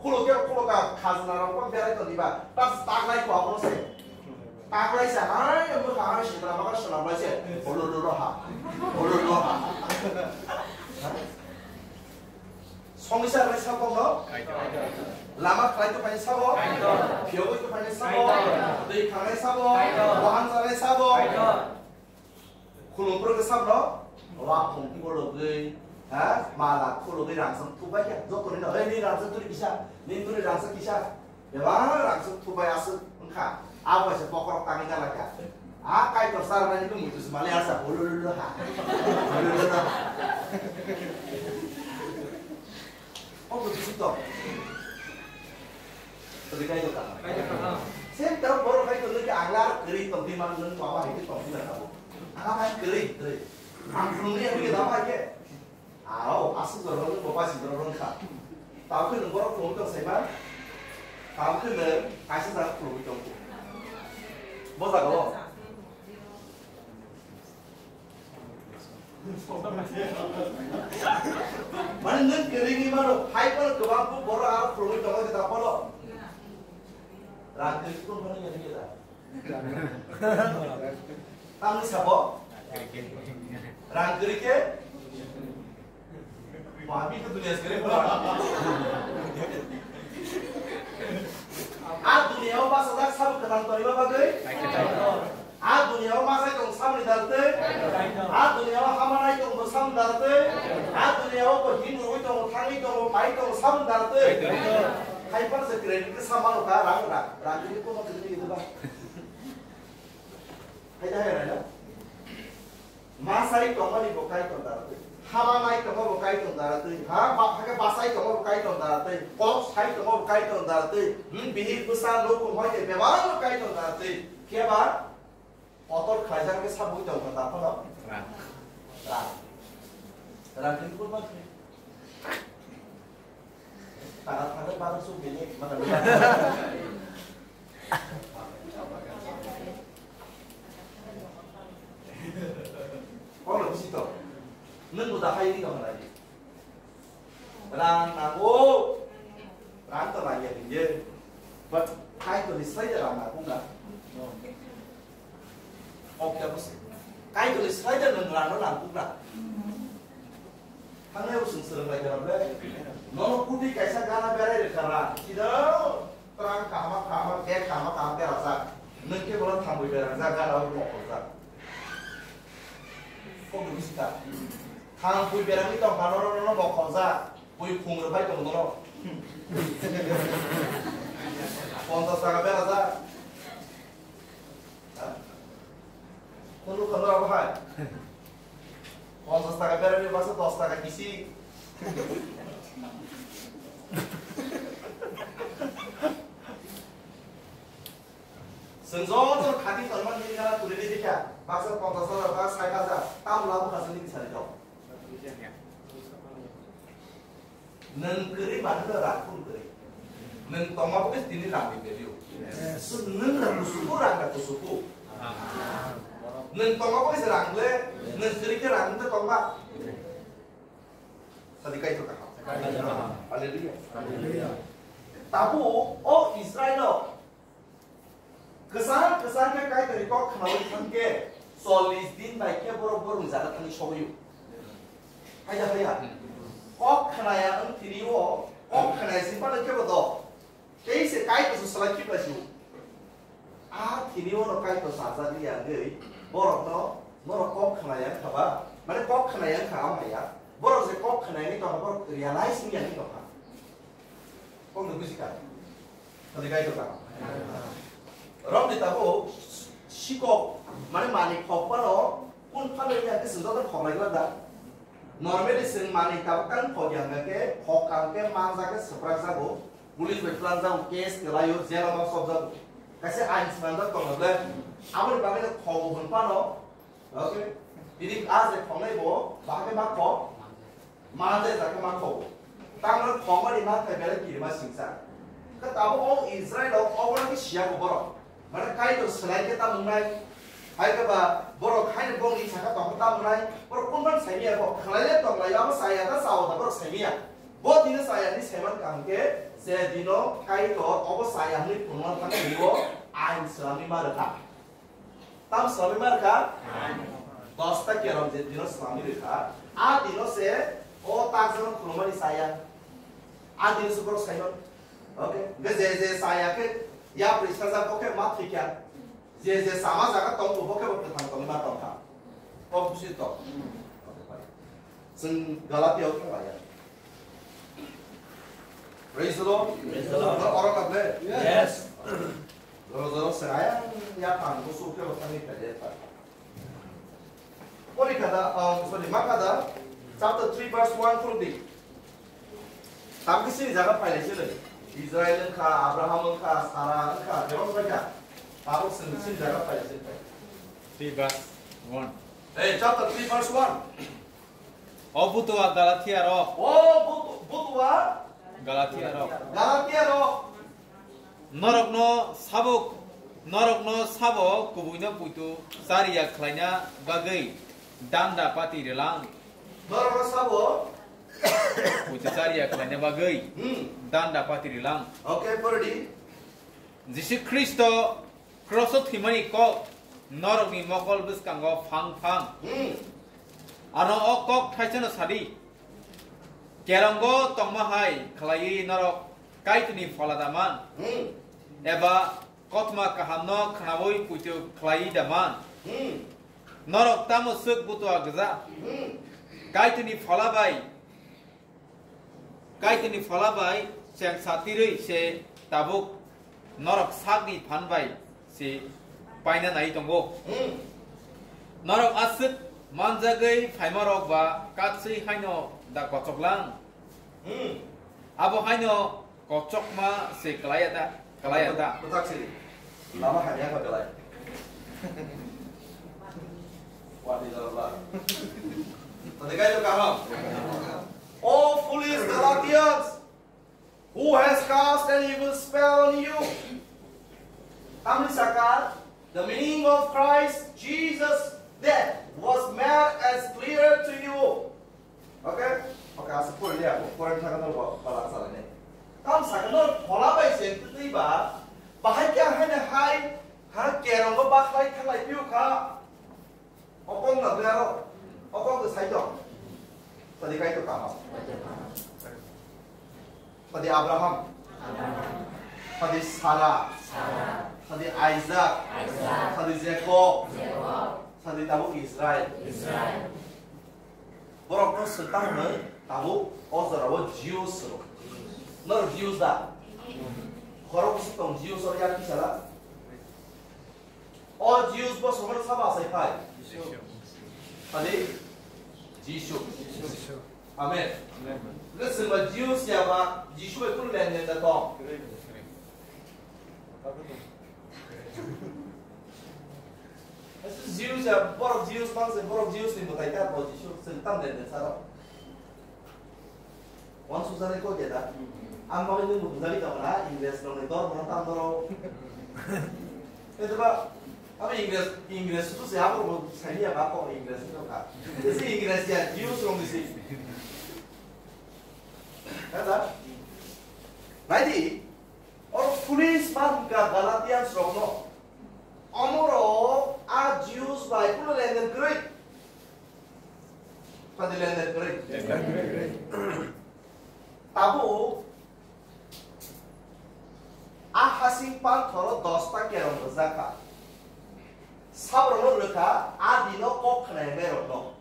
Khuluk khe khuluk ka khajna rok bo berai toni ba. Tas taklai kho abono se. Taklai se hai bwkha hai sitra maka swnam lai se. Olo lo lo ha. Olo lo ha. Songisa lai sabo no. Lama khlai to phai sabo. Phiyogwi to phai sabo. Dei khanai sabo. Wahan jalai sabo. Khulum pro ke sabno, wa khum ki bolo gei, ha, mala khulo gei rangsam thubai ya, joto ni no, hey, ni rangsam turi kisa, ni turi rangsam kisa, ya ba rangsam thubai aswk wngkha, abo se bokorok tangwi gala kha, a Kaitor sar nani ko mutu se mali asa, ulululu ha, ulululu ha. Obo bisi tong. Tadi Kaitor kaham. Same time borok Kaitor nungkhe ang lar kwrwi tongdi man nung mama hai khe tongdi na abo. Ang hai kwrwi, kwrwi. Ang phunugwi ang khe dama hai khe. Ao, aswk jorok nung bo basi jorok rwng kha. Tamo khe nung borok phunugwi tong sai man. Tamo khe nung kaisa jaga phunugwi tong kho. Bo jaga o. Mane nwng kwrwini mano, hai phano kwbang borok aro phunugwi tongo, je da phano. Rang kwrwi phano ya, ya da. Tamni sabo? Rang kwrwi khe? Mami khe dunia sekali pura. A dunia o basa jak sabo kwthang tongma bagwi. A dunia o masai tong samni daltwi. A dunia o hamanai tong bo samni daltwi. A dunia o bo himrwi tong, thangwi tong, pai tong samni daltwi. Hai pan se credit khe samano ka rang rang. Rang ini ko ma tini itu ba. Hai da hai rang. Masai tongmani bo Kaitor daratwi. Hamanai tongma bo Kaitor daratwi. Ha, ba, hakhe basai tongma bo Kaitor daratwi. Kok sai tongma bo Kaitor daratwi. Hmm, bihik bwsa nukhung hoi khe bebak bo Kaitor daratwi. Phiya ba kotor khlaijak khe sabwi tongkha ta phano. Rang. Rang. Rang khe kubun ma khe. Tara thangwi bagwi chuk bini, mano. Kono bisi to. Nwng bo da hai ri tong lai. Rang nango. Rang to lai ya hinje. But kai to ni sai rang nango na. Okay, boss. Kai to ni sai rang nango na. Thangnai bo chwng swrwng lai kha rw le. Nono kuti kaisa gana berai rwkha ra. Sida. Rang kahama kahama, bag kahama kahama berajak. Nwng khe bono thangwi berajak, gana bo mokol jak. Kok ni bisi ta. Thangwi berangwi tong kha, nono nono mokol jak. Bui khung rwphai tong nono. Ponchas taka berajak. Khunu khunu abo hai. Ponchas taka berani baksa dos taka kisi. Chwng joto khati tongma nini gana tuli di bikha. Baksa ponchas hajar, baksa sait hajar. Tam labo khasani bisari dong. Nwng kwrwi manwino rang phuru kwrwi. Nwng tongma bagwi tini rangni value. Yes. So nwng rang kusuku, rang rang kusuku. Nwng tongma bagwi se rang le, nwng kwrwi khe rang wngkhe tongma. Sadi Kaitor kaham. Hallelujah. Hallelujah. Tabuk o Israilo Kwchang kwchang khe Kaitorni kok khnaui thang khe chollish din bai khe borok borokni jaga thangwi sogwi-o. Haiya, haiya. Kok khnaya wng thini-o, kok khnaya sing phano khe bo do. Tei se Kaitor se salai khibai se-o. A thini-o no Kaitor sajak ya wngwi borokno, norok kok khnaya wngkha ba, mane kok khnaya wngkha, amo haiya. Borok je kok khnaya wngwi tongkha, borok realize wngya wngwi tongkha. Kok no buji kha. Tadi kai to kha. Romni tabo sikok, mane mani khok pano kun phano ya ke sendo to khok lai da. Normally sing mani tabo kan khok yang ke khok kang ke manja ke seprak jago. Police bai plan jago, case ke layo, jail ma sok jago. Kaise ain sman da to le. Aboni bagwi khok hun pano. Okay. Ini a je khongnai bo, bahai ma kho. Manja jake ma kho. Tamro khongmani ma thai belai kirima singsa. Ka tabo o Israel o obora ki siya ko borok. Mane Kaitor selai ke ta mungnai. Hai ke ba borok hai bong ni saka to ta mungnai. Borok kun ban sai ya ko. Khalai le tong lai abo saya ta sao ta borok sai ya. Bo dino saya ni seman kam ke je dino Kaitor obo saya ni punwan thang ni o ain selami ma rkha. Tam swlamwi ma rwkha? Dosta kerom je dino swlamwi rwkha. A dino se o takjano khulumani saya. A dino se borok saimano. Okay. Hwnkhe je je saya khe yapri sajak bo khe ma thwikha. Je je sama jaga tongo bo khe bo kwthang tongwi ma tongkha. Kok busi tong. Chwng Galatia o thang laiya. Praise the Lord. Praise the Lord. Oro kaple? Yes. Joro joro se ayang ya pang ko su ke thang ni kade pa. Pori kada, um, sorry, ma kada, chapter three verse one khuldi. Tam kisi jaga paile sile. Israel wngkha, Abraham wngkha, Sarah wngkha, jero wngkha. Tabuk sini sini jaga paile sile. Three verse one. Hey, chapter three verse one. O butua Galatia rok. O butu-, butua Galatia rok. Galatia rok. Norokno sabo, norokno sabo kubuino puitu chariya khlaina bagwi danda pati rilang. Norokno sabo. Puitu chariya khlaina bagwi Hmm. danda pati rilang. Okay, purdi. Jisu Khristo Kroso thwimani kok norokni mokol bwskango phang phang. Hmm. Ano o kok thaisano sadi. Kerongo tongma hai khlaiwi norok Kaitorni phola da man. Hmm. Eba kothoma kahamno khnaui puitu khlaiwi da man. Hmm. Norok tamo swk butua gwja. Hmm. Kaitorni phola bai Kaitorni phola bai chengsa tirwi se tabuk norok sakni phan bai se paina nai tongo. Hmm. Norok aswk manjagwi phaimarok ba katswi haino da kochoklang. Hmm. Abo haino kochokma se klaiya da. Kalaya ta. Butak siri. Lama hamya kha belai. Wati jorok la. Tadi kai to kaham. O foolish Galatians, who has cast an evil spell on you? Tamni saka, the meaning of Christ Jesus' death was made as clear to you. Okay? Okay, asa pori le ako, pori thaka no ba, bala sa le. Tam sa no phola bai se twi ba, bahai kya hai ne hai, ha kerong ba bakhlai thalai piu kha. Okong na bia ro, okong to sai to. Tadi kai to kama. Tadi Abraham. Sadi Sara, sadi Isaac, sadi Jacob, sadi tabuk Israel. Borok no swtang hwnwi tabuk o jora o Jews rok. Norok Jews da? Khorok bwswk tong Jews rok yak kisa da? O Jews bo sohor sabo asai phai? Khali Jisu. Amen. Hwnkhe chwng ba Jews ya ba Jisu bai kunu lenglen da tong? Jews ya, borok Jews mang se, borok Jews ni mwtai ta bo Jisu chwng tam lenglen sa rok. Wan sujani ko keda. Ang bagwi nung bujali ka mana English rok ni dor mana tam doro. Keda ba, abi English, English tu se abo bo sani ya ba ko English to ka. Isi English ya, Jews rok ni si. Keda. Naidi, or foolish man ka Galatians rok no. Omoro a Jews bai kuno lenden kwrwi. Padi lenden kwrwi. Tabuk a hasing panthoro dosta kerong rwjakha. Sabrokno rwkha a dino kok khnayanai rokno.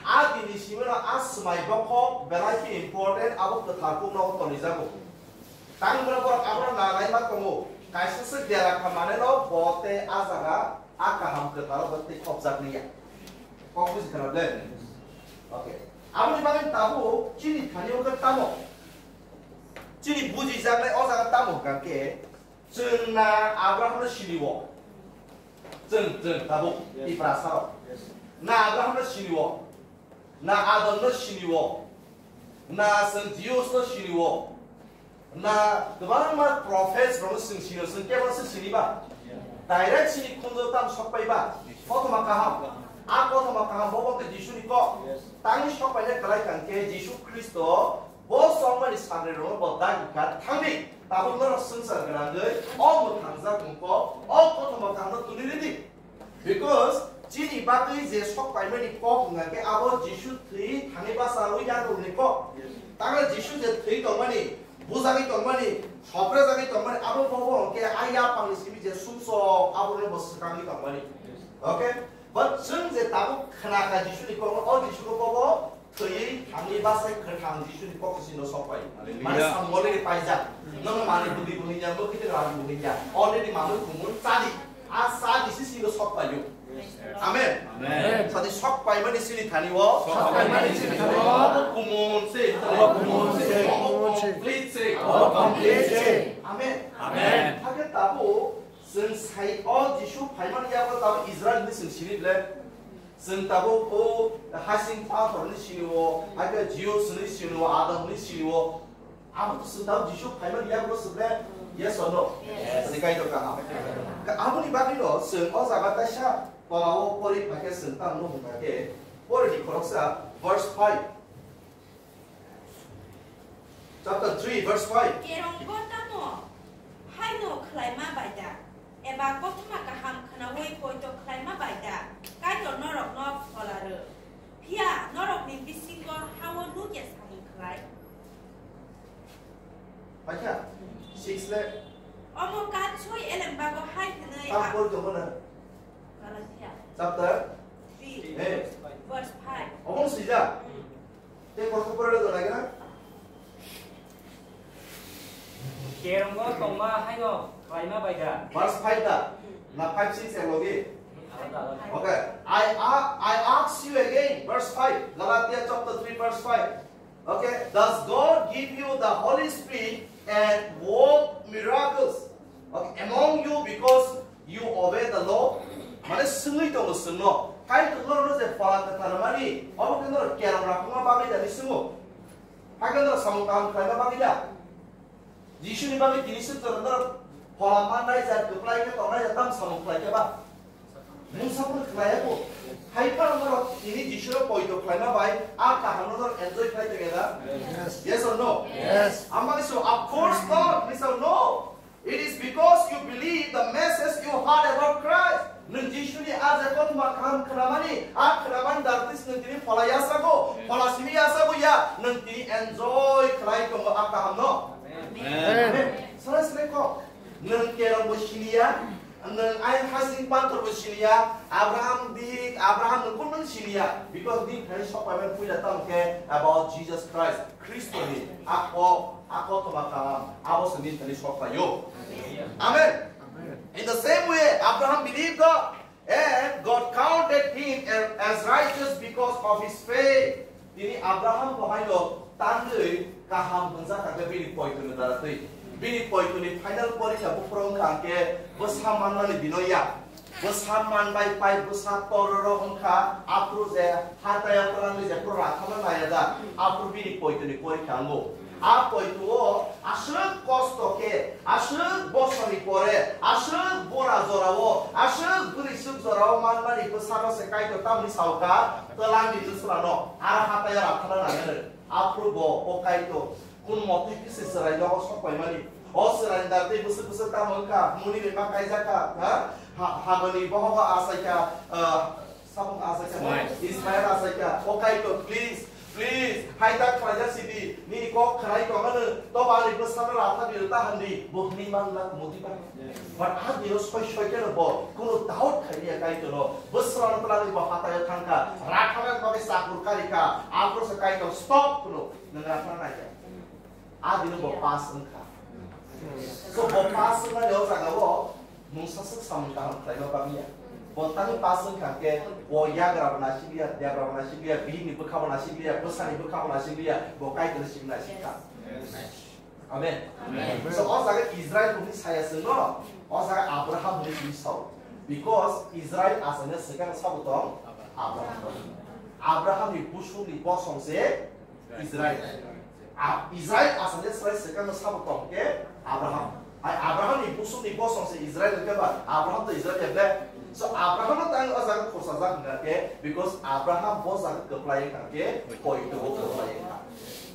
A dini simino a swmai bokhok belai khe important, abo kwthar kuk nogo tonijago. Tangmano borok abono nanai ma tongo. Kaisa swk dera kha maneno bo tei a jaga a kaham kwtharo bo tei khopjak liya. Kok buji khana ble? Okay. Aboni bagwi tabuk chini thani wngkha tamo? Chini bujijaknai o jaga tamo hwnkha khe, chwng na Abraham no sini o. Chwng, chwng tabuk Yes. Tiprasa rok. Yes. Na Abraham no sini o. Na Adam no sini o. Na chwng Jews no sini o. Na kwbangma prophets rokno chwng sini, chwng kebo se sini ba? Direct sini khunjo tam sok pai ba? Kothoma kaham. A kothoma kaham bo bo khe Jisu ni kok. Yes. Tangni sok paina kwlai kang khe Jisu Khristo bo chongmani sanre rokno bo dagi kha thangdi. Tabuk norok swngchar gwnangwi o mwthangjak mung kok, o kothoma kaham no tuni ridi. Because chini bagwi je sok paimani kok wngkha khe abo Jisu thwi thangwi bachaui yakrukni kok. Yes. Tangla Jisu je thwi tongmani, bujagwi tongmani, soprejagwi tongmani, abo bobo hwnkhe a yaphangni simi je sumsok abono bo swkangwi tongmani. Yes. Okay? But chwng je tabuk khnakha Jisuni kokno, o Jisuno bobo thwiwi thangwi bachai kwthang Jisuni kok sino sok pai. Hallelujah. Mane samung already paijak. Nono manwi bwdwi bo hwnjak, bwkhi tei rani bo hwnjak. Already manwi kumun chadi. A chadi se sino sok paio. Amen. Amen. Sadi sok paimani sini thani o. Sok paimani sini thani o. Obo kumun se. Obo kumun se. Obo complete se. Obo complete se. Amen. Amen. Hakhe tabuk chwng sai o Jisu phaimani yago tabuk Israel hinwi chwng sini ble. Chwng tabuk o hasing pathor ni sini o, hakhe Jews ni sini o, Adam ni sini o. Abo to chwng tabuk Jisu phaimani yago chwng le? Yes or no? Yes. Ani kaitor kaham. Ka aboni bagwi no chwng o jaga kaisa tola o pori phai khe chwng tamo hwnba khe pori ni khoroksa verse five. Chapter three, verse five. Kerongbo tamo haino khlaima bai da? Eba kothoma kaham khnaui poito khlaima bai da? Kaitor norokno phola rw. Phiya norokni bisingo hao nukya samung khlai. Paikha? Six le? Omo kansoi elembago hai hwnwi Tam a- pori tongo na? Galatia. Chapter? Three. Hey. Verse five. Omo sija? Hmm. Tei kok pore le donai gana? Kerongbo tongma haino khlaima bai da? Verse five da? Na five six e logi? Alada, alada. Okay. I, I, I ask you again, verse five, Galatia chapter three, verse five. Okay. Does God give you the Holy Spirit and work miracles, okay, among you because you obey the law? Mane swngwi tongo chwngno. Kaitor norokno je phola kwthar mani, obo khe norok kerong rakhokma bagwi da hinwi swngo. Hakhe norok samung kaham khlaima bagwi da? Jisuni bagwi tini swk jora norok phola mannai ja, kwplai khe tongnai ja, tamo samung khlai khe ba? Mungsa phano khlai ya bo. Hai phano norok tini Jisuno poito khlaima bai a kahamno norok enjoy khlai tong ya da? Yes. Yes or no? Yes. Ang bagwi sw, of course not. Hinwi sa no. It is because you believe the message you heard about Christ. Nwng Jisuni a je kothoma kaham khnamani, a khnamani dartis nwng tini phola ya sago, phola simi ya sago ya, nwng tini enjoy khlai tongo a kahamno. Amen. Amen. Sara Nwng kerong bo siniya, nwng ayang hasing panthor bo siniya, Abraham bihik, Abraham nwng kunu siniya, because nini thani sok paiman puila tamo khe about Jesus Christ, Khristo ni ako, ako toma kaham, abo se nini thani sok paio. Amen. In the same way, Abraham believed God, and God counted him as righteous because of his faith. Tini Abraham bo haino tangwi kaham hwnjak kha khe bini poito ni dara twi. Bini poito ni final porikha buphuru wngkha hwnkhe bwsa manmani bino ya. Bwsa manbai pai bwsa tororo wngkha aphuru je hatai aphuru wngwi je phuru rathana naya da aphuru bini poito ni porikha wngo. A poito o aswk kosto khe, aswk bosorni pore, aswk bora jorao, aswk bwrwi swk jorao manmani bwsano se Kaitor tamni sao kha, twlangni bwswlano, aro hatai o rathana nangani. Aphuru bo o Kaitor, kun mote khe se chwrai nogo sok paimani. O chwraini dar tei bwswk bwswk tamo wngkha, muni rema kaijak kha, ha? Ha-, habani bohogo achai kha, ah, Samung achaikha, Ismail. Ismail achaikha, "O Kaitor, please, please, hai ta khwlaijak sidi, nini kok khwnai tongmano, tobo ani bwsano ratha di, ta hwn di, bo hwnwi man la, mudi ba." But a dino soi soi kheno bo, kuno doubt khai ya Kaitor no, bwsano twlangwi bo hatai o thangkha, rathana bagwi chakur karikha, aphuru se Kaitor stop kuno, nwng rathana naikha. A dino bo pass wngkha. So bo pass wngmani o jaga o mungsa swk samung kaham khlaima bagwi ya. Bo tangwi pass wngkha khe bo yagra bo naisik liya, debra bo naisik liya, bihik ni bwkha bo naisik liya, bwsa ni bwkha bo naisik liya, bo Kaitor ni simi naisik kha. Amen. Amen. So o jaga Israel hwnwi saya chwngno, o jaga Abraham hwnwi chwng sao. Because Israel aswkno swkang sabo tong Abraham. Abraham ni busung ni bosong se Israel. A-, Israel aswkno Israel swkangno sabo tong khe Abraham. Ai Abraham ni busung ni bosong se Israel hwnkhe ba Abraham to Israel ya ble. So Abraham no tang o jaga khorsa jak hwnkha khe because Abraham bo jaga kwplai wngkha khe poito bo kwplai wngkha.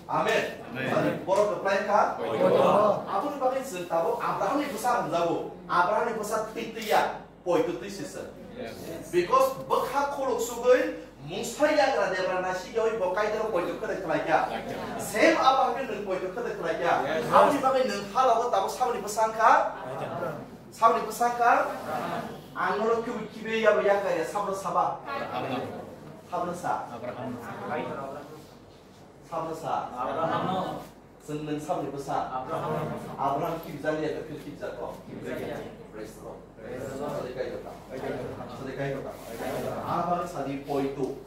Amen. Amen. Sani borok kwplai wngkha poito. Aboni bagwi chwng tabuk Abraham ni bwsa hwnjago. Abraham ni bwsa thwi twi ya. Poito twi sisa. Yes. Because bwkha khuluk sugwi mungsa yagra debra naisik yawi bo Kaitor poito khede khlai kha. Same abo hwnkhe nwng poito khede khlai kha. Yes. Aboni bagwi nwng halogo tabuk saboni bwsa wngkha? Saboni bwsa wngkha? Ang nono kibi kibi yabo yakari ya sabno saba. Sabno sa. Sabno sa. Chwng nwng saboni bwsa. Abraham. Abraham kibjak ya, khe kibjak kho. Kibjak ya. Praise the Lord. Praise the Lord. Sadi kai kha. Sadi kai kha. Abraham sadi poito.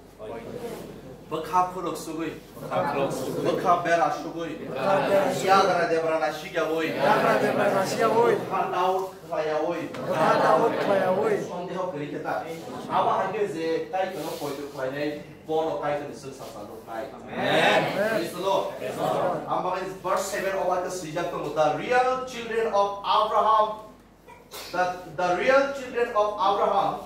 Bwkha khuluk sugwi. Bwkha khuluk sugwi. Bwkha bera sugwi. Bwkha bera sugwi. Yagra debra naisik yawi. Yagra debra naisik yawi. Bwkha doubt khlai yawi. Bwkha doubt khlai yawi. Sondeho kwrwi khe ta. Abo hai khe je Kaitorno poito khlainai. Bono Kaitorni chwng sasa nuknai. Amen. Praise the Lord. Praise the Lord. Ang bagwi verse seven o bai khe swijak tongo, "The real children of Abraham, the, the real children of Abraham,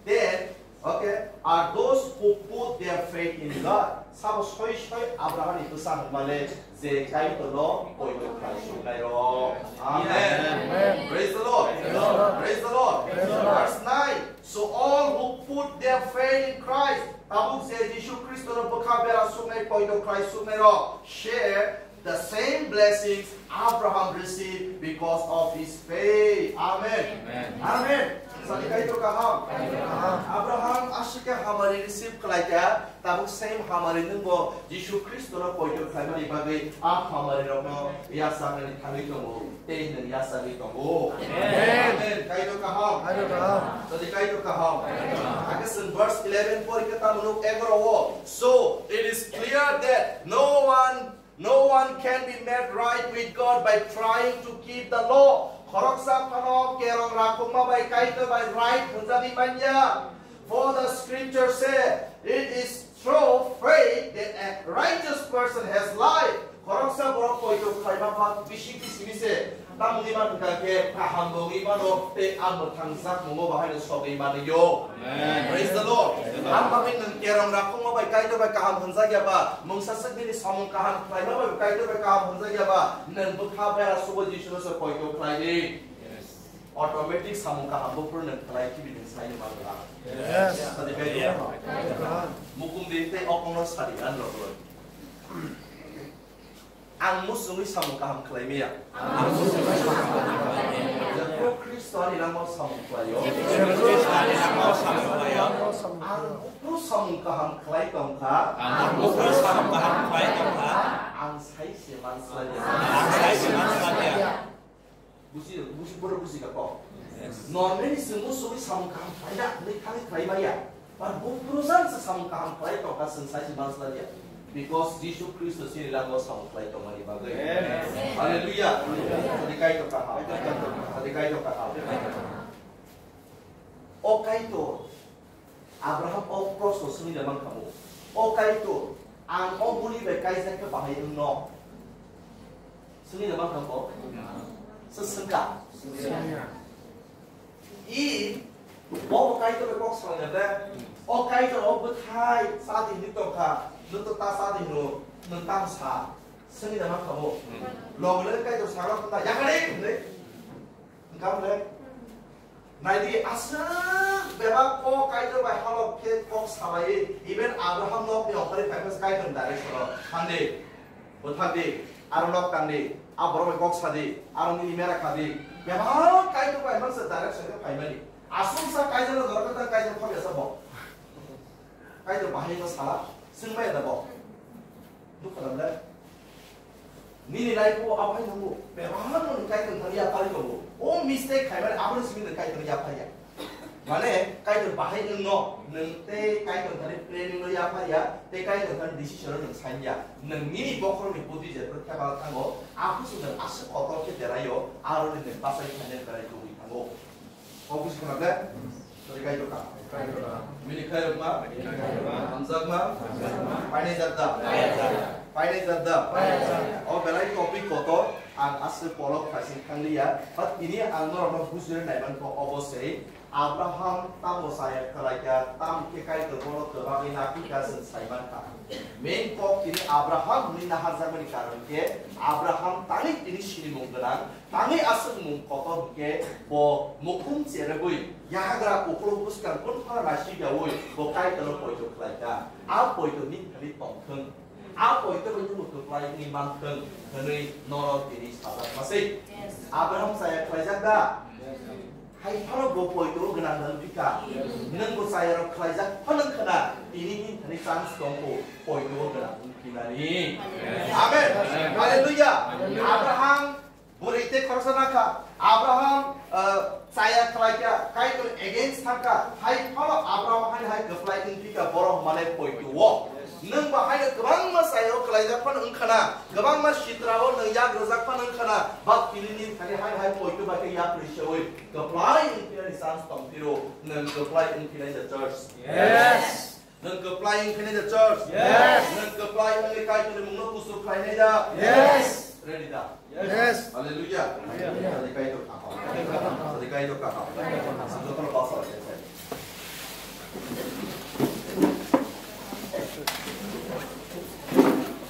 then, okay, are those who put their faith in God." Sabo soi soi Abrahamni bwsa hwnmale je Kaitorno poito khlai suknairok. Amen. Amen. Praise the Lord. Praise the Lord. Praise the Lord. Praise the Lord. Verse nine. So all who put their faith in Christ, tabuk je Jisu Khristono bwkha bera suknai, poito khlai suknairok, share the same blessings Abraham received because of his faith. Amen. Amen. Amen. Sadi Kaitor kaham. Abraham aswk khe hamari receive khlai kha, tabuk same hamari nwngbo Jisu Khristono poito khlaimani bagwi a hamari rokno yachaknani thangwi tongo. Tei nwng yachagwi tongo. Amen. Amen. Kaitor kaham. Kaitor kaham. Sadi Kaitor kaham. Kaitor kaham. Hakhe chwng verse eleven pori khe tamo nuk egaroh o. So, it is clear that no one, no one can be made right with God by trying to keep the law. Khoroksa phano kerong rakhokma bai Kaitor bai right hwnjagwi manya. For the scripture said, "It is through faith that a righteous person has life." Khoroksa borok poito khlaima pha bisi bisi ni se. Tamoni man hwnkha khe kaham bo wngwi mano tei a mwthang jakmungo bahaino sogwi manwi o. Amen. Praise the Lord. Praise the Lord. Ang bagwi nwng kerong rakhokma bai Kaitor bai kaham hwnjak ya ba, mungsa swk bini samung kaham khlaima bai Kaitor bai kaham hwnjak ya ba, nwng bwkha bera sugo Jisuno se poito khlai di. Yes. Automatic samung kaham buphuru nwng khlai khibi nwng saino manwi ang. Yes. Sadi Kaitor kaham. Mukum di tei okongno sadi ang rogwi. Ang muchungwi samung kaham khlai maya. Ang muchungwi samung kaham khlai maya. Jephru Khristo ani nango samung khlaio. Jephru Khristo ani nango samung khlaio. Ang buphuru samung kaham khlai tongkha. Ang buphuru samung kaham khlai tongkha. Ang sai se man sla ya. Ang sai se man sla ya. Busi, busi, borok busi ka kok. Yes. Normally chwng muchungwi samung kaham khlai ya, hwnwi thangwi khlai maya. But buphuru jan se samung kaham khlai tongkha, chwng sai se man sla ya. Because Jisu Khristo chini nango samung khlai tongmani bagwi. Yes. Hallelujah. Sadi Kaitor kaham. Sadi Kaitor kaham. O Kaitor Abraham o proshno swngwi da mankha mo. O Kaitor, ang o bwrwi bai kaijak khe bahai wngno? Swngwi da mankha mo? Se swngkha. I, bo bo Kaitor bai kok salai da de. O Kaitor o bwthai chadi hinwi tongkha, nwng to ta chadi hino, nwng tamo sa. Swngwi da mankha mo? Logi logi Kaitor sagra phunda, "Yakari!" hinwi. Wngkha bwle? Naidi, aswk bebak kok Kaitor bai halok khe kok salai, even Abraham nokni okhorwi phaima se Kaitor direction o, "Thangdi, bwthakdi, aro nok tangdi, a borok bai kok sadi, aro nini mera khadi." Bebak Kaitor bai mansa direction khe phaimani. Aswk sa Kaitor no dorok khe Kaitor khobya sa bo. Kaitor bahai no sala, swngmaya da bo. Nukha da bwle? Nini life o abo hai nango, bebak no nwng Kaitor thani yapharwi tongo. O mistake khaimani abono simi nwng Kaitor yapharya. Mane, Kaitor bahai nwngno, nwng tei Kaitor thani planning no yapharya, tei Kaitor thani decision no nwng sanya. Nwng nini bokhorokni budi jephru thepala thango, aphuru nwng aswk kotor khe beraio, aroni nwng bachai khainai berai tongwi thango. Kok busi khna de? Sadi Kaitor kaham. Bini khairokma? Hamjakma? Painai jat da? Painai jat da? O belai topic kotor, ang aswk polok khaising thangliya. But tini ang norokno bujina naimankha obo se, Abraham tamo chaya khlaikha, tamo khe Kaitor bono kwbangwi naphikha chwng saimankha. Main kok tini Abraham hwnwi naharjakmani karon khe, Abraham tangwi tini sinimung gwnang, tangwi aswk mung kotor hwnkhe bo mukhung cherogwi yagra uklok bwskang phunphara naisijaui bo Kaitorno poito khlaikha. A poito nini thani tongthwng, a poito bai nwng kwplai wngwi manthwng hwnwi norok tini sajakma se. Yes. Abraham chaya khlaijak da? Yes. Hai phano bo poito gwnang wngphi kha. Yes. Nwng bo chayarok khlaijak phano wngkha na, tini nini thani chance tongkho poito gwnang wngphinani. Yes. Amen. Amen. Hallelujah. Hallelujah. Abraham Bwrwi tei khoroksa nakha. Abraham, ah, chaya khlaikha, Kaitor against thangkha. Hai phano Abraham haino hai kwplai wngphi kha, borok hwnmani poito o. Nwng bo haino kwbangma chaya o kwlaijak phano wngkha na, kwbangma sitra o nwng yak rwjak phano wngkha na, but tini nini thani haino hai poito bai khe yak rwi seui kwplai wngphinani chance tong phiro, nwng kwplai wngphinai the church. Yes. Nwng kwplai wngkhe nai da church? Yes. Nwng kwplai wngwi Kaitorni mungno kusu khlainai da? Yes. Ready da? Yes. Hallelujah. Hallelujah. Sadi Kaitor kaham. Sadi Kaitor kaham. Jotono basa.